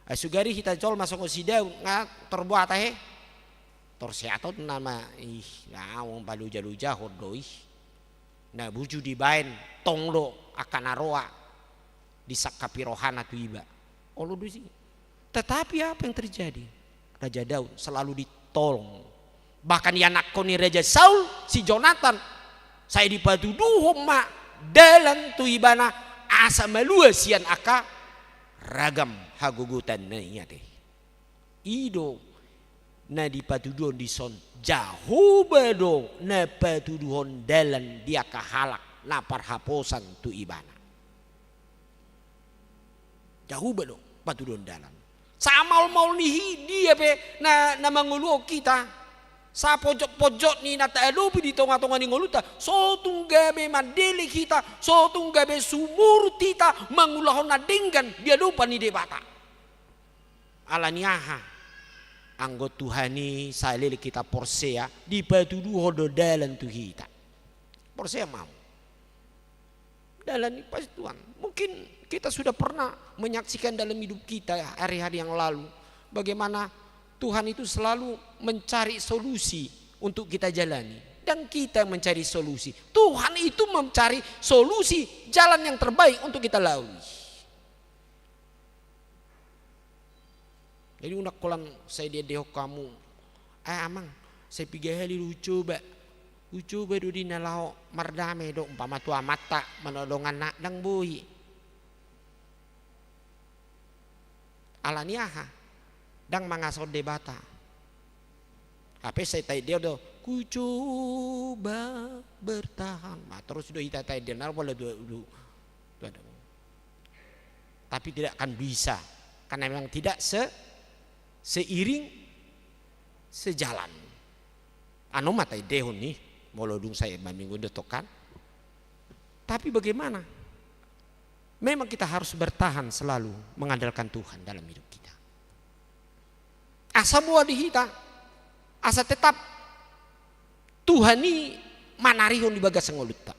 Ai sugari hita jolma songon si Daud, nga tor boha tahe? Tor seatonna ma, ih, na on paluja-lujahon do i. Na burju dibaen, tong do angka na roa. disangkapi rohana tu iba. Olo do isi. Tetapi apa yang terjadi? Raja Daud selalu ditolong. Bahkan ianakhon ni Raja Saul, si Jonatan, sai dipatuduhon ma dalan tu ibana asa malua sian angka ragam hagogotanna i ate. I do na dipatuduhon dison, Jahowa do na patuduhon dalan di angka halak na parhaposan tu ibana. Jahowa do patuduhon dalan. Samaol-maol ni i dia pe na, na mangoluhon hita. Sapojok-pojok ni na taadopi di tonga-tonga ni ngolunta, so tung gabe mandele hita, so tung gabe sumurut hita mangulahon na denggan di adopan ni Debata. Ala ni aha? Anggo Tuhan i saleleng hita porsea, dipatuduhon do dalan tu hita. Porsea ma hamu. Dalan i pasti Tuhan. Mungkin kita sudah pernah menyaksikan dalam hidup kita hari-hari yang lalu, bagaimana Tuhan itu selalu mencari solusi untuk kita jalani. Dan kita mencari solusi. Tuhan itu mencari solusi, jalan yang terbaik untuk kita lalui. Jadi unang holan sai diendehon hamu, "Eh, amang, sai piga hali do hucoba. Hucoba do di na laho mardame do umpama tu amanta, molo dongan na ndang boi." Ala ni aha? Ndang mangasahon Debata. Hape sai taendehon do, "Ku coba bertahan." Ma torus do hita taendehon, na pola dua, dua, dua. Tapi tidak akan bisa, karena memang tidak se-, seiring, sejalan. Anu ma taendehon i, molo dung sai ma minggu do tokan. Tapi bagaimana? Memang kita harus bertahan selalu mengandalkan Tuhan dalam hidup kita. Asa boha di hita, asa tetap Tuhan i manarihon di bagasan ngolunta.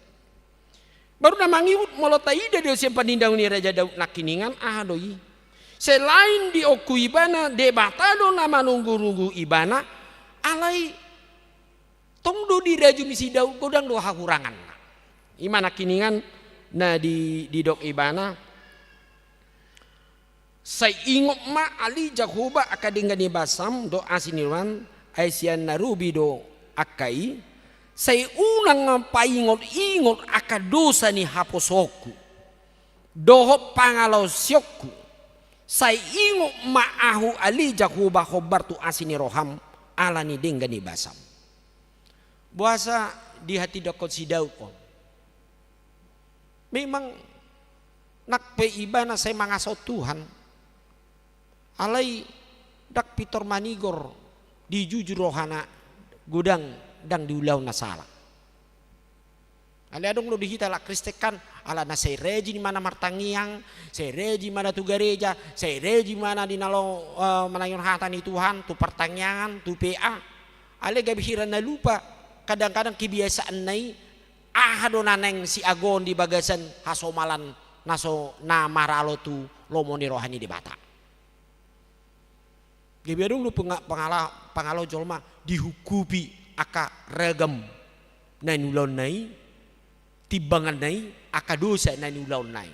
Baru na mangihut, molo taida do sian panindangon ni Raja Daud nangkiningan, aha do i? Selain diongku ibana, Debata do na manunggu-nunggu ibana, alai tong do dirajumi si Daud godang do hahuranganna. I ma nangkiningan na di, didok ibana, "Sai ingot ma ale Jahowa angka denggan ni basam dohot asi ni roham, ai sian na robi do angka i, sai unang paingot-ingot angka dosa ni haposoonku dohot pangalaosionku. Sai ingot ma ahu ale Jahowa hombar tu asi ni roham ala ni denggan ni basam." Boasa dihatindanghon si Daud on? Memang nang pe ibana sai mangasahon Tuhan, alai ndang pintor manigor, dijujur rohana, godang ndang diulahon na sala. Alai adong do di hita halak Kristen kan, alana sai rajin ibana martangiang, sai rajin ibana tu gareja, sai rajin ibana di na laho, eh, manangihon hata ni Tuhan, tu partangiangan, tu P A. Alai gabe hira na lupa, kadang-kadang kebiasaanna i, aha do na naeng siagoon di bagasan hasomalan na so na maralo tu lomo ni roha ni Debata. Gabe adong do penga-, pangala-, pangalaho jolma dihungkupi angka ragam na niulahonna i, timbanganna i, angka dosa na niulahonna i.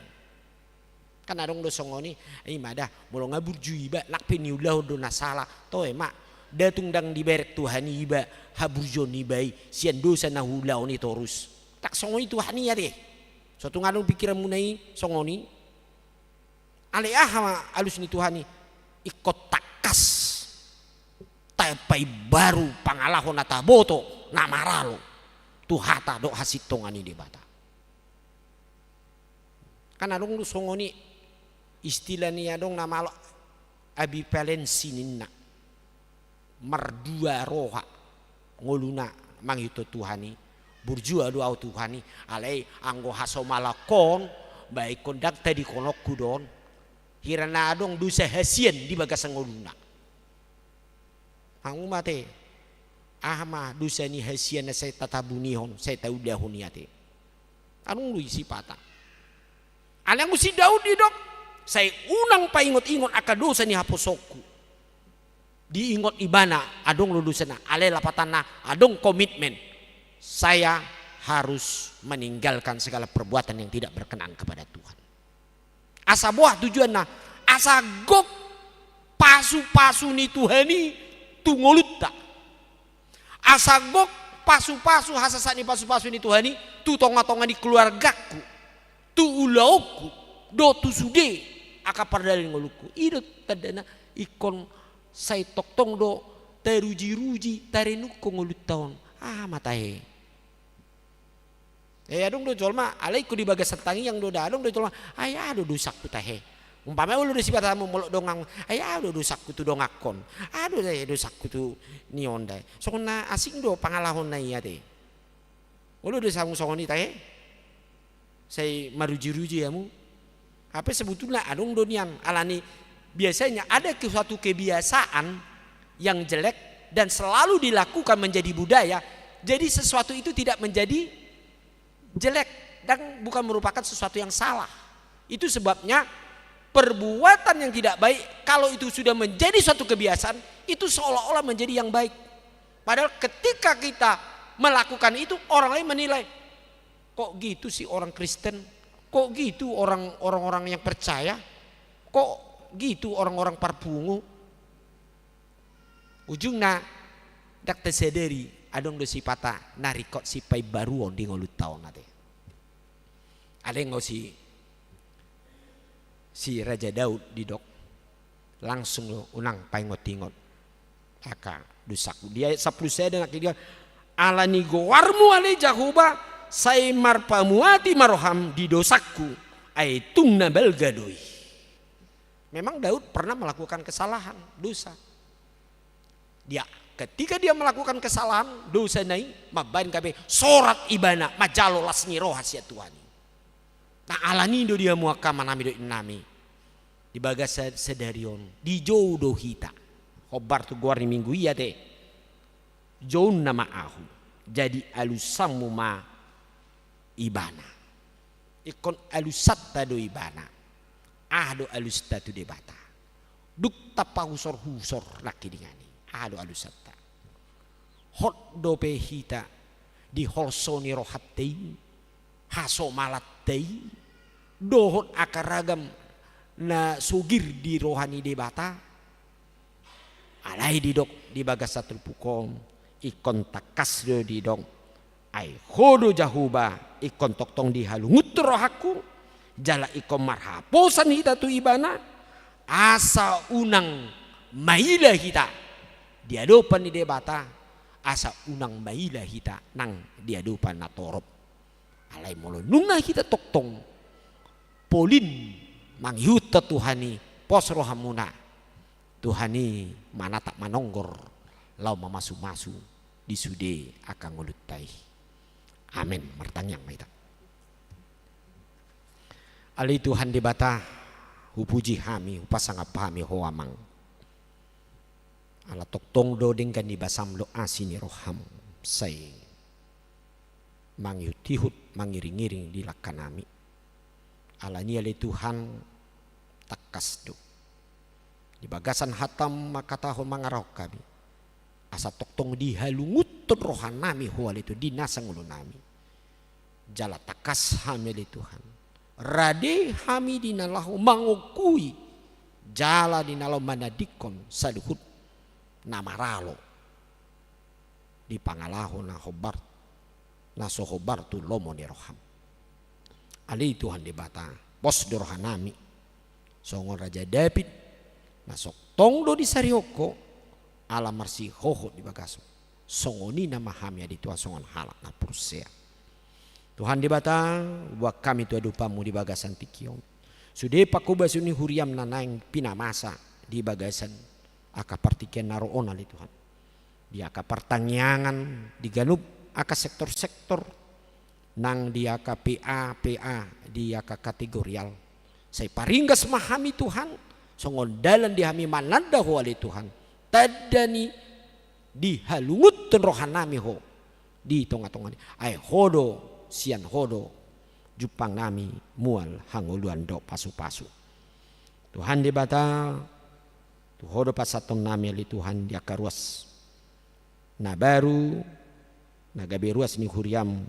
Kan adong do songon i, i ma da, molo nga burju iba, nang pe niulahon do na sala, toe ma, da tung ndang dibereng Tuhan i iba, haburjuon ni iba i, sian dosa na huulahon i torus. Ndang songon i Tuhan i ate. So tung adong pikiranmuna i songon i. Alai aha ma alus ni Tuhan i? Ingkon tangkas tapaimbaru pangalaho na taboto, na maralo tu hata dohot hasintongan ni Debata. Kan adong do songon i istilah ni adong na malo ambivalensi ninna. Mardua roha ngoluna mangihuthon Tuhan i, burju do ahu Tuhan i, alai anggo hasomalanhon, ba ingkon ndang tadingkononku do on, hira na adong dosa hasian di bagasan ngoluna. Hamu ma ate, aha ma dosa ni hasian na sai tatabunihon, sai taulahon i ate? Adong do i sipata. Alai anggo si Daud didok, sai unang paingot-ingot angka dosa ni haposoonku. Diingot ibana, adong do dosana, alai lapatanna adong komitmen. Saya harus meninggalkan segala perbuatan yang tidak berkenan kepada Tuhan. Asa boha tujuanna? Asa gok pasu-pasu ni Tuhan i tu ngolunta. Asa gok pasu-pasu, hasasat ni pasu-pasu ni Tuhan i tu tonga-tonga ni keluargangku, tu ulaonku, dohot tu sude angka pardalanan ni ngolungku. I do tandana ingkon sai tongtong do taruji-ruji, tarenungkon ngolunta on. Aha ma tahe? Eh, adong do jolma, alai ingkon di bagasan tangiang do, da adong do jolma, ai aha do dosangku tahe. Umpama olo do sipata hamu molo dongan, ai aha do dosangku tu dongankon. Aha do tahe dosangku tu ni on da. Songon na asing do pangalahonna i ate. Olo do hamu songon i tahe. Sai maruji-ruji hamu. Hape sebetulna adong do nian, alani biasanya ada ke-, suatu kebiasaan yang jelek dan selalu dilakukan menjadi budaya, jadi sesuatu itu tidak menjadi jelek dan bukan merupakan sesuatu yang salah. Itu sebabnya perbuatan yang tidak baik, kalau itu sudah menjadi suatu kebiasaan, itu seolah-olah menjadi yang baik. Padahal ketika kita melakukan itu, orang lain menilai, "Kok gitu sih orang Kristen? Kok gitu orang, orang-orang yang percaya? Kok gitu orang-orang parpungu?" Ujungna, ndang tasadari, adong do sipata na ringkot sipaimbaruon di ngolunta on ate. Alai nga si, si Raja Daud didok, langsung do unang paingot-ingot angka dosangku. Di ayat sampulu sada nangkin dia, "Alani goarmu ale Jahowa, sai marpamuati ma roham di dosangku, ai tung na balga do i." Memang Daud pernah melakukan kesalahan, dosa. Dia, ketika dia melakukan kesalahan, dosa na i, mambaen gabe sorat ibana manjalo las ni roha sian Tuhan i. Nah, alani do di hamu angka amanami dohot inanami, di bagasan sadari on dijou do hita. Hombar tu goar ni minggu i ate. Jounna ma ahu, jadi alusanmu ma ibana. Ingkon alusanta do ibana. Aha do alusta tu Debata? Dung tapahusor-husor nangkiningan i, aha do alusanta? Hot dope hita di holso ni rohanta i, hasomalanta i, dohot angka ragam na sogir di roha ni Debata? Alai didok di bagasan turpuk on, ingkon tangkas do didok, "Ai Ho do Jahowa, ingkon tongtong dihalungunhon rohangku," jala ingkon marhaposan hita tu ibana, asa unang maila hita di adopan ni Debata, asa unang maila hita nang di adopan na torop. Alai molo nunga hita tongtong polin mangihuthon Tuhan i, pos rohamuna, Tuhan i manatap manonggor laho mamasu-masu di sude angka ngolunta i. Amen. Martangiang ma hita. Ale Tuhan Debata, hupuji hami, hupasangap hami Ho Amang. Ala tongtong do denggan ni basam dohot asi ni roham sai mangihut-ihut, mangiring-iring di langkanami. Alani i ale Tuhan, tangkas do di bagasan hatam mangkatahon, mangarahon hami, asa tongtong dihalungunhon rohanami Ho ale Tuhan di nasa ngolunami. Jala tangkas hami ale Tuhan, rade hami di na laho mangongkui jala di na laho manadingkon saluhut na maralo di pangalaho na hombar, na so hombar tu lomo ni roham. Ale Tuhan Debata, pos do rohanami, songon Raja Daud, na so tong do disarihon Ho, ala marsihohot di bagasmu. Songon i nama hami ale Tuhan songon halak na porsea. Tuhan Debata, huboan hami tu adopanmu di bagasan tingki on. Sude panghobason ni huriam na naeng pinamasa di bagasan angka partingkian na ro on ale Tuhan. Di angka partangiangan, di ganup angka sektor-sektor, nang di angka P A, P A, di angka kategorial. Sai paringgas ma hami Tuhan, songon dalan di hami mananda Ho ale Tuhan. Tanda ni dihalungunhon rohanami Ho di tonga-tonga ni. Ai Ho do, sian Ho do jumpangnami mual hangoluan dohot pasu-pasu. Tuhan Debata, tu Ho do pasahatonnami ale Tuhan di angka ruas na baru, na gabe ruas ni huriam,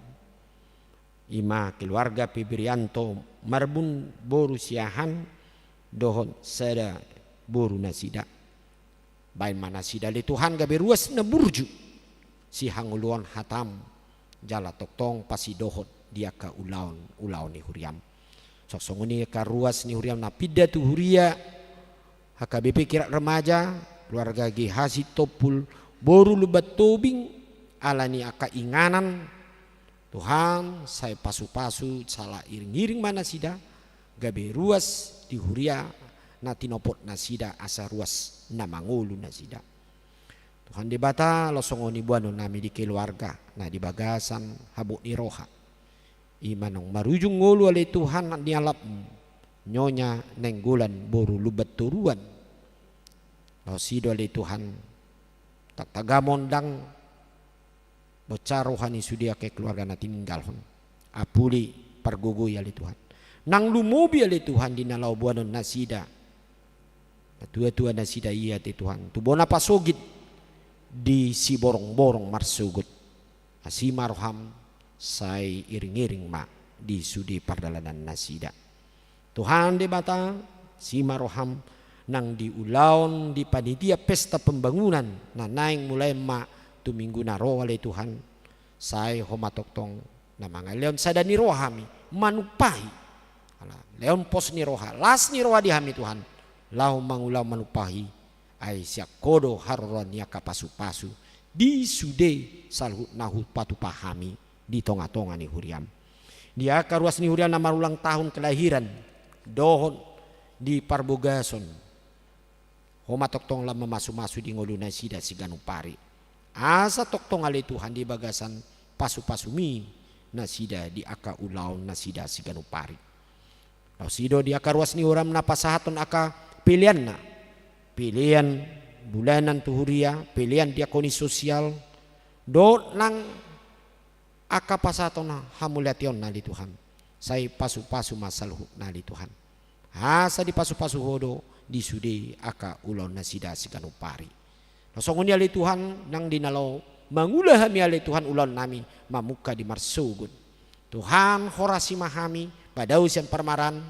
Ima keluarga Febrianto Marbun, boru Siahaan dohot sada boru nasida. Baen ma nasida ale Tuhan gabe ruas na burju sihangoluan hataM, jala tongtong pasidohot di angka ulaon, ulaon ni huriaM. Songon i angka ruas ni huriaM na pinda tu huria H K B P Kirap Remaja, keluarga G H Sitompul, boru Lumban Tobing, ala ni angka inganan, Tuhan, sai pasu-pasu jala iring-iring ma nasida, gabe ruas di huria na tinopot nasida asa ruas na mangolu nasida. Tuhan Debata, laos songon i boanonnami di keluarga na di bagasan habot ni roha. Ima naung marujung ngolu ale Tuhan di alapMu, Nyonya Nainggolan boru Lumban Toruan. Laos i do ale Tuhan, tangtangam on ndang bonsa roha ni sude angka keluarga na tininggalhon. Apuli, pargogoi ale Tuhan. Nang lumobi ale Tuhan di na laho boanon nasida, natua-tua nasida i ale Tuhan, tu bona pasogit di siborong-borong marsogot. Asi ma rohaM, sai iring-iring ma di sude pardalanan nasida. Tuhan Debata, asi ma rohaM, nang di ulaon di panitia pesta pembangunan na naeng mulaon ma tu minggu na ro ale Tuhan, sai Ho ma tongtong na mangalehon sada ni roha hami manumpahi. Ala, lehon pos ni roha, las ni roha di hami Tuhan, laho mangula manumpahi, ai sian Ho do haroroan ni angka pasu-pasu di sude saluhut na hupatupa hami di tonga-tonga ni huriaM. Di angka ruas ni huria na marulang tahun kelahiran dohot di parbogason, Ho ma tongtong lam mamasu-masu di ngolu nasida siganup ari. Asa tongtong ale Tuhan di bagasan pasu-pasuMi nasida di angka ulaon nasida siganup ari. Laos i do di angka ruas ni huriaM na pasahathon angka peleanna, pelean bulanan tu huria, pelean diakoni sosial, dohot nang angka pasahaton hamauliateonna ale Tuhan. Sai pasu-pasu ma saluhutna ale Tuhan, asa dipasu-pasu Ho do di sude angka ulaon nasida siganup ari. Laos songon i ale Tuhan, nang di na laho mangula hami ale Tuhan ulaonnami mamungka di marsogot, Tuhan, horasi ma hami, padao sian parmaraan,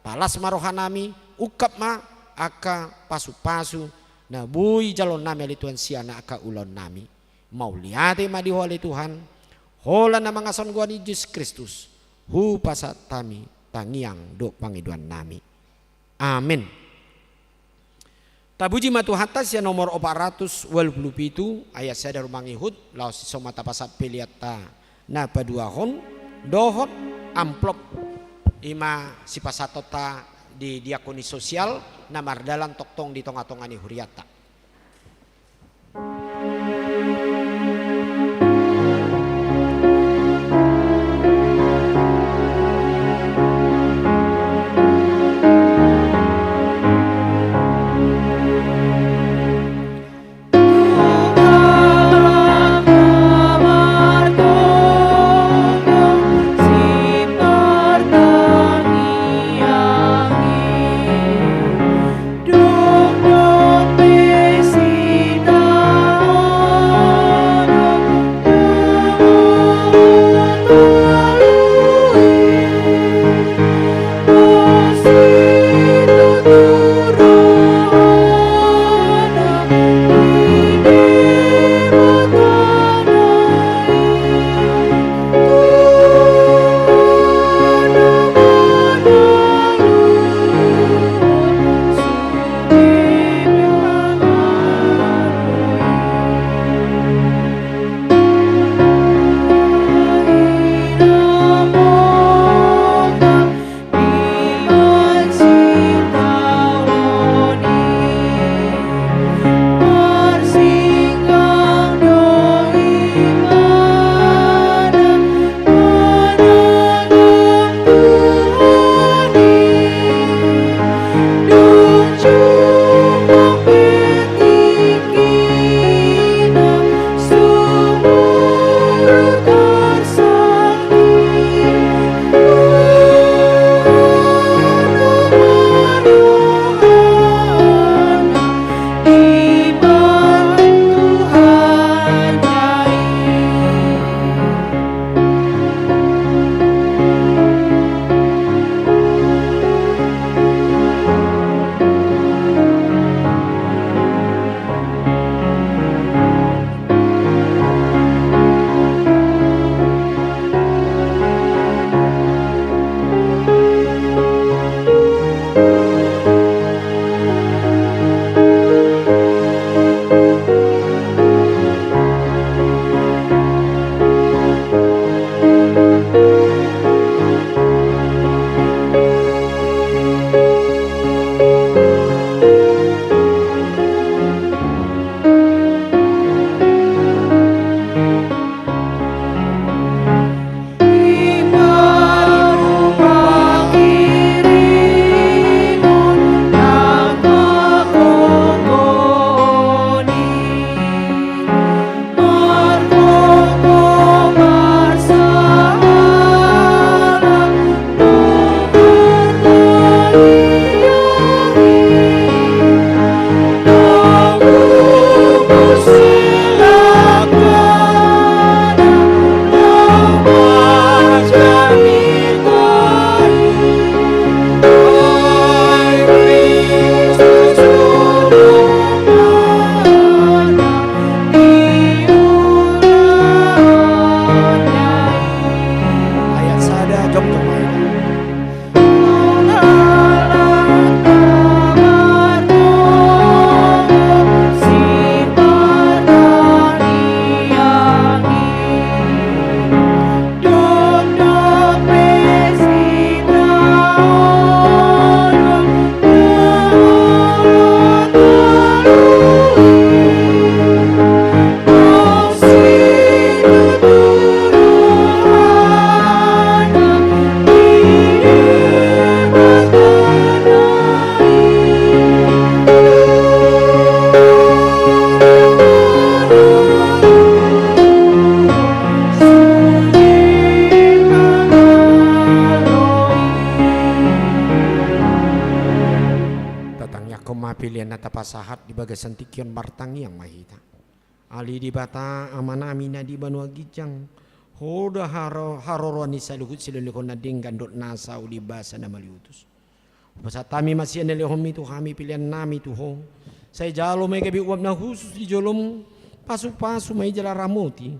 palas ma rohanami, ungkap ma angka pasu-pasu na boi jaloonnami ale Tuhan sian angka ulaonnami. Mauliate ma di Ho ale Tuhan, holan na mangashon goar ni Jesus Kristus, hupasahat hami tangiang dohot pangidoannami. Amen. Tapuji ma Tuhanta sian nomor opat ratus ualu pulu pitu, ayat sada ro mangihut, laos dison ma tapasahat peleanta na paduahon, dohot amplop, ima sipasahatonta di diakoni sosial, na mardalan tongtong di tonga-tonga ni hurianta. Tangiangkon ma pelean na tapasahat di bagasan tingki on, martangiang ma hita. Ale Debata Amanami na di banua ginjang, Ho do haro-, haroroan ni saluhut silehonlehon na denggan dohot nasa uli basa na mauliutus. Hupasahat hami ma sian na nilehonmi tu hami peleannami tu Ho. Sai jalo ma i gabe uap na hushus di jolom, pasupasu ma i jala ramoti.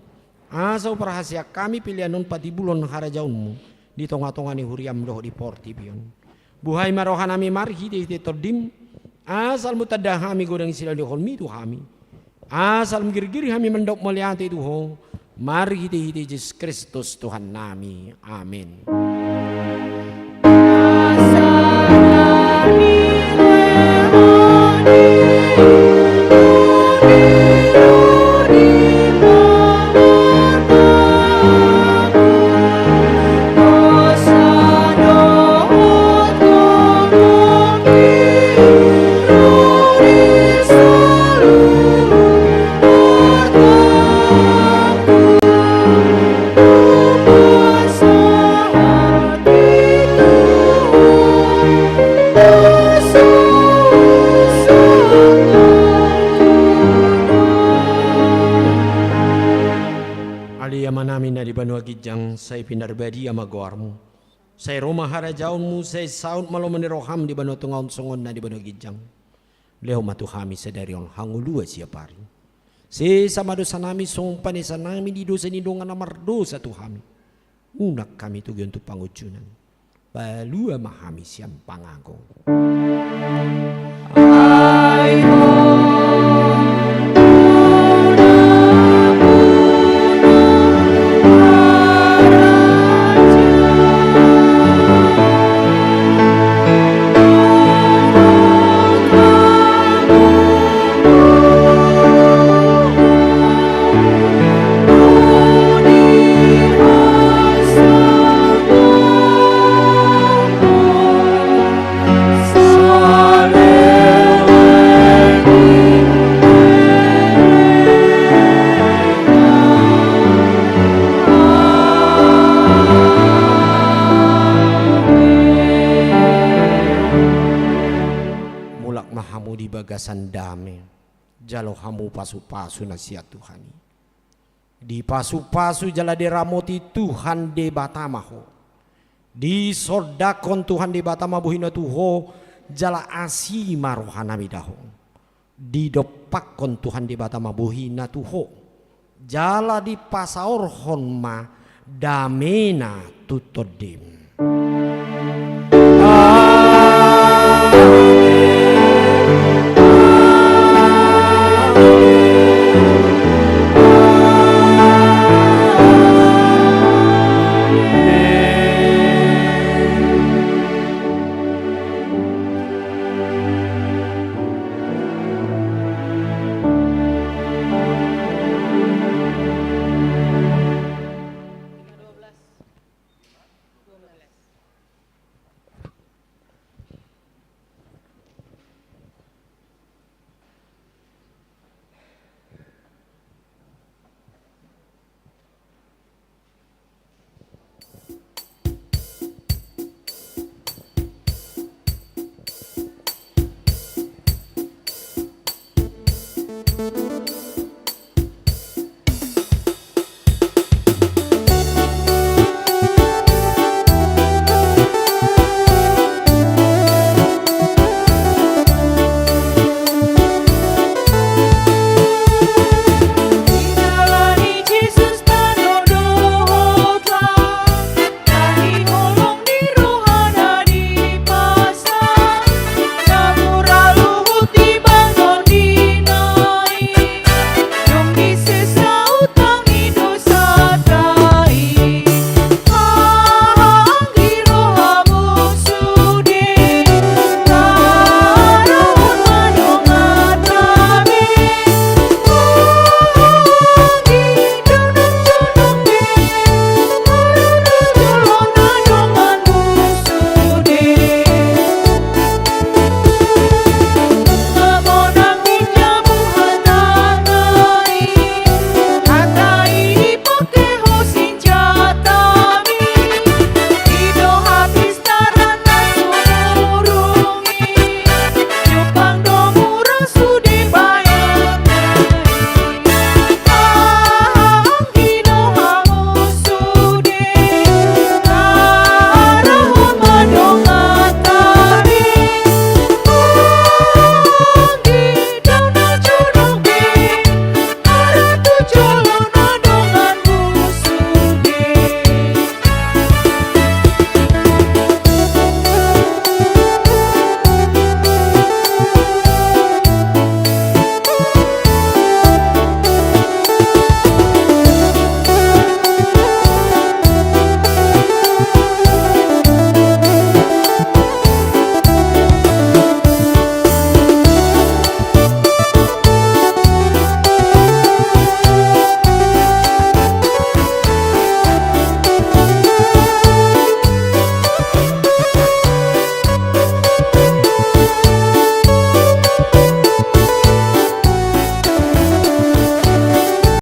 Asa huparhaseang hami pelean on patibulhon harajaonmu di tongatonga ni huriam dohot di portibi on. Buhai ma rohanami marhitehite Tondim, asa lam tanda hami godang silehonlehonmi tu hami. Asa lam girgir hami mandok mauliate tu Ho, marhitehite Jesus Kristus Tuhannami. Amen. Ale Amanami na di banua ginjang, sai pinarbadia ma goarmu. Sai ro ma harajaonmu, sai saut ma lomo ni roham di banua tonga on songon na di banua ginjang. Lehon ma tu hami sadari on hangoluan siapari. Sesa ma dosanami songon panesanami di dosa ni dongan na mardosa tu hami. Unang hami togihon tu pangunjunan. Palua ma hami sian pangago. Mulak ma hamu di bagasan dame, jalo hamu pasupasu na sian Tuhan i. Dipasupasu jala diramoti Tuhan Debata ma ho. Disondangkon Tuhan Debata ma bohina tu ho, jala asi ma rohanami da ho. Didompakkon Tuhan Debata ma bohina tu ho, jala dipasaorhon ma damena tu tondim.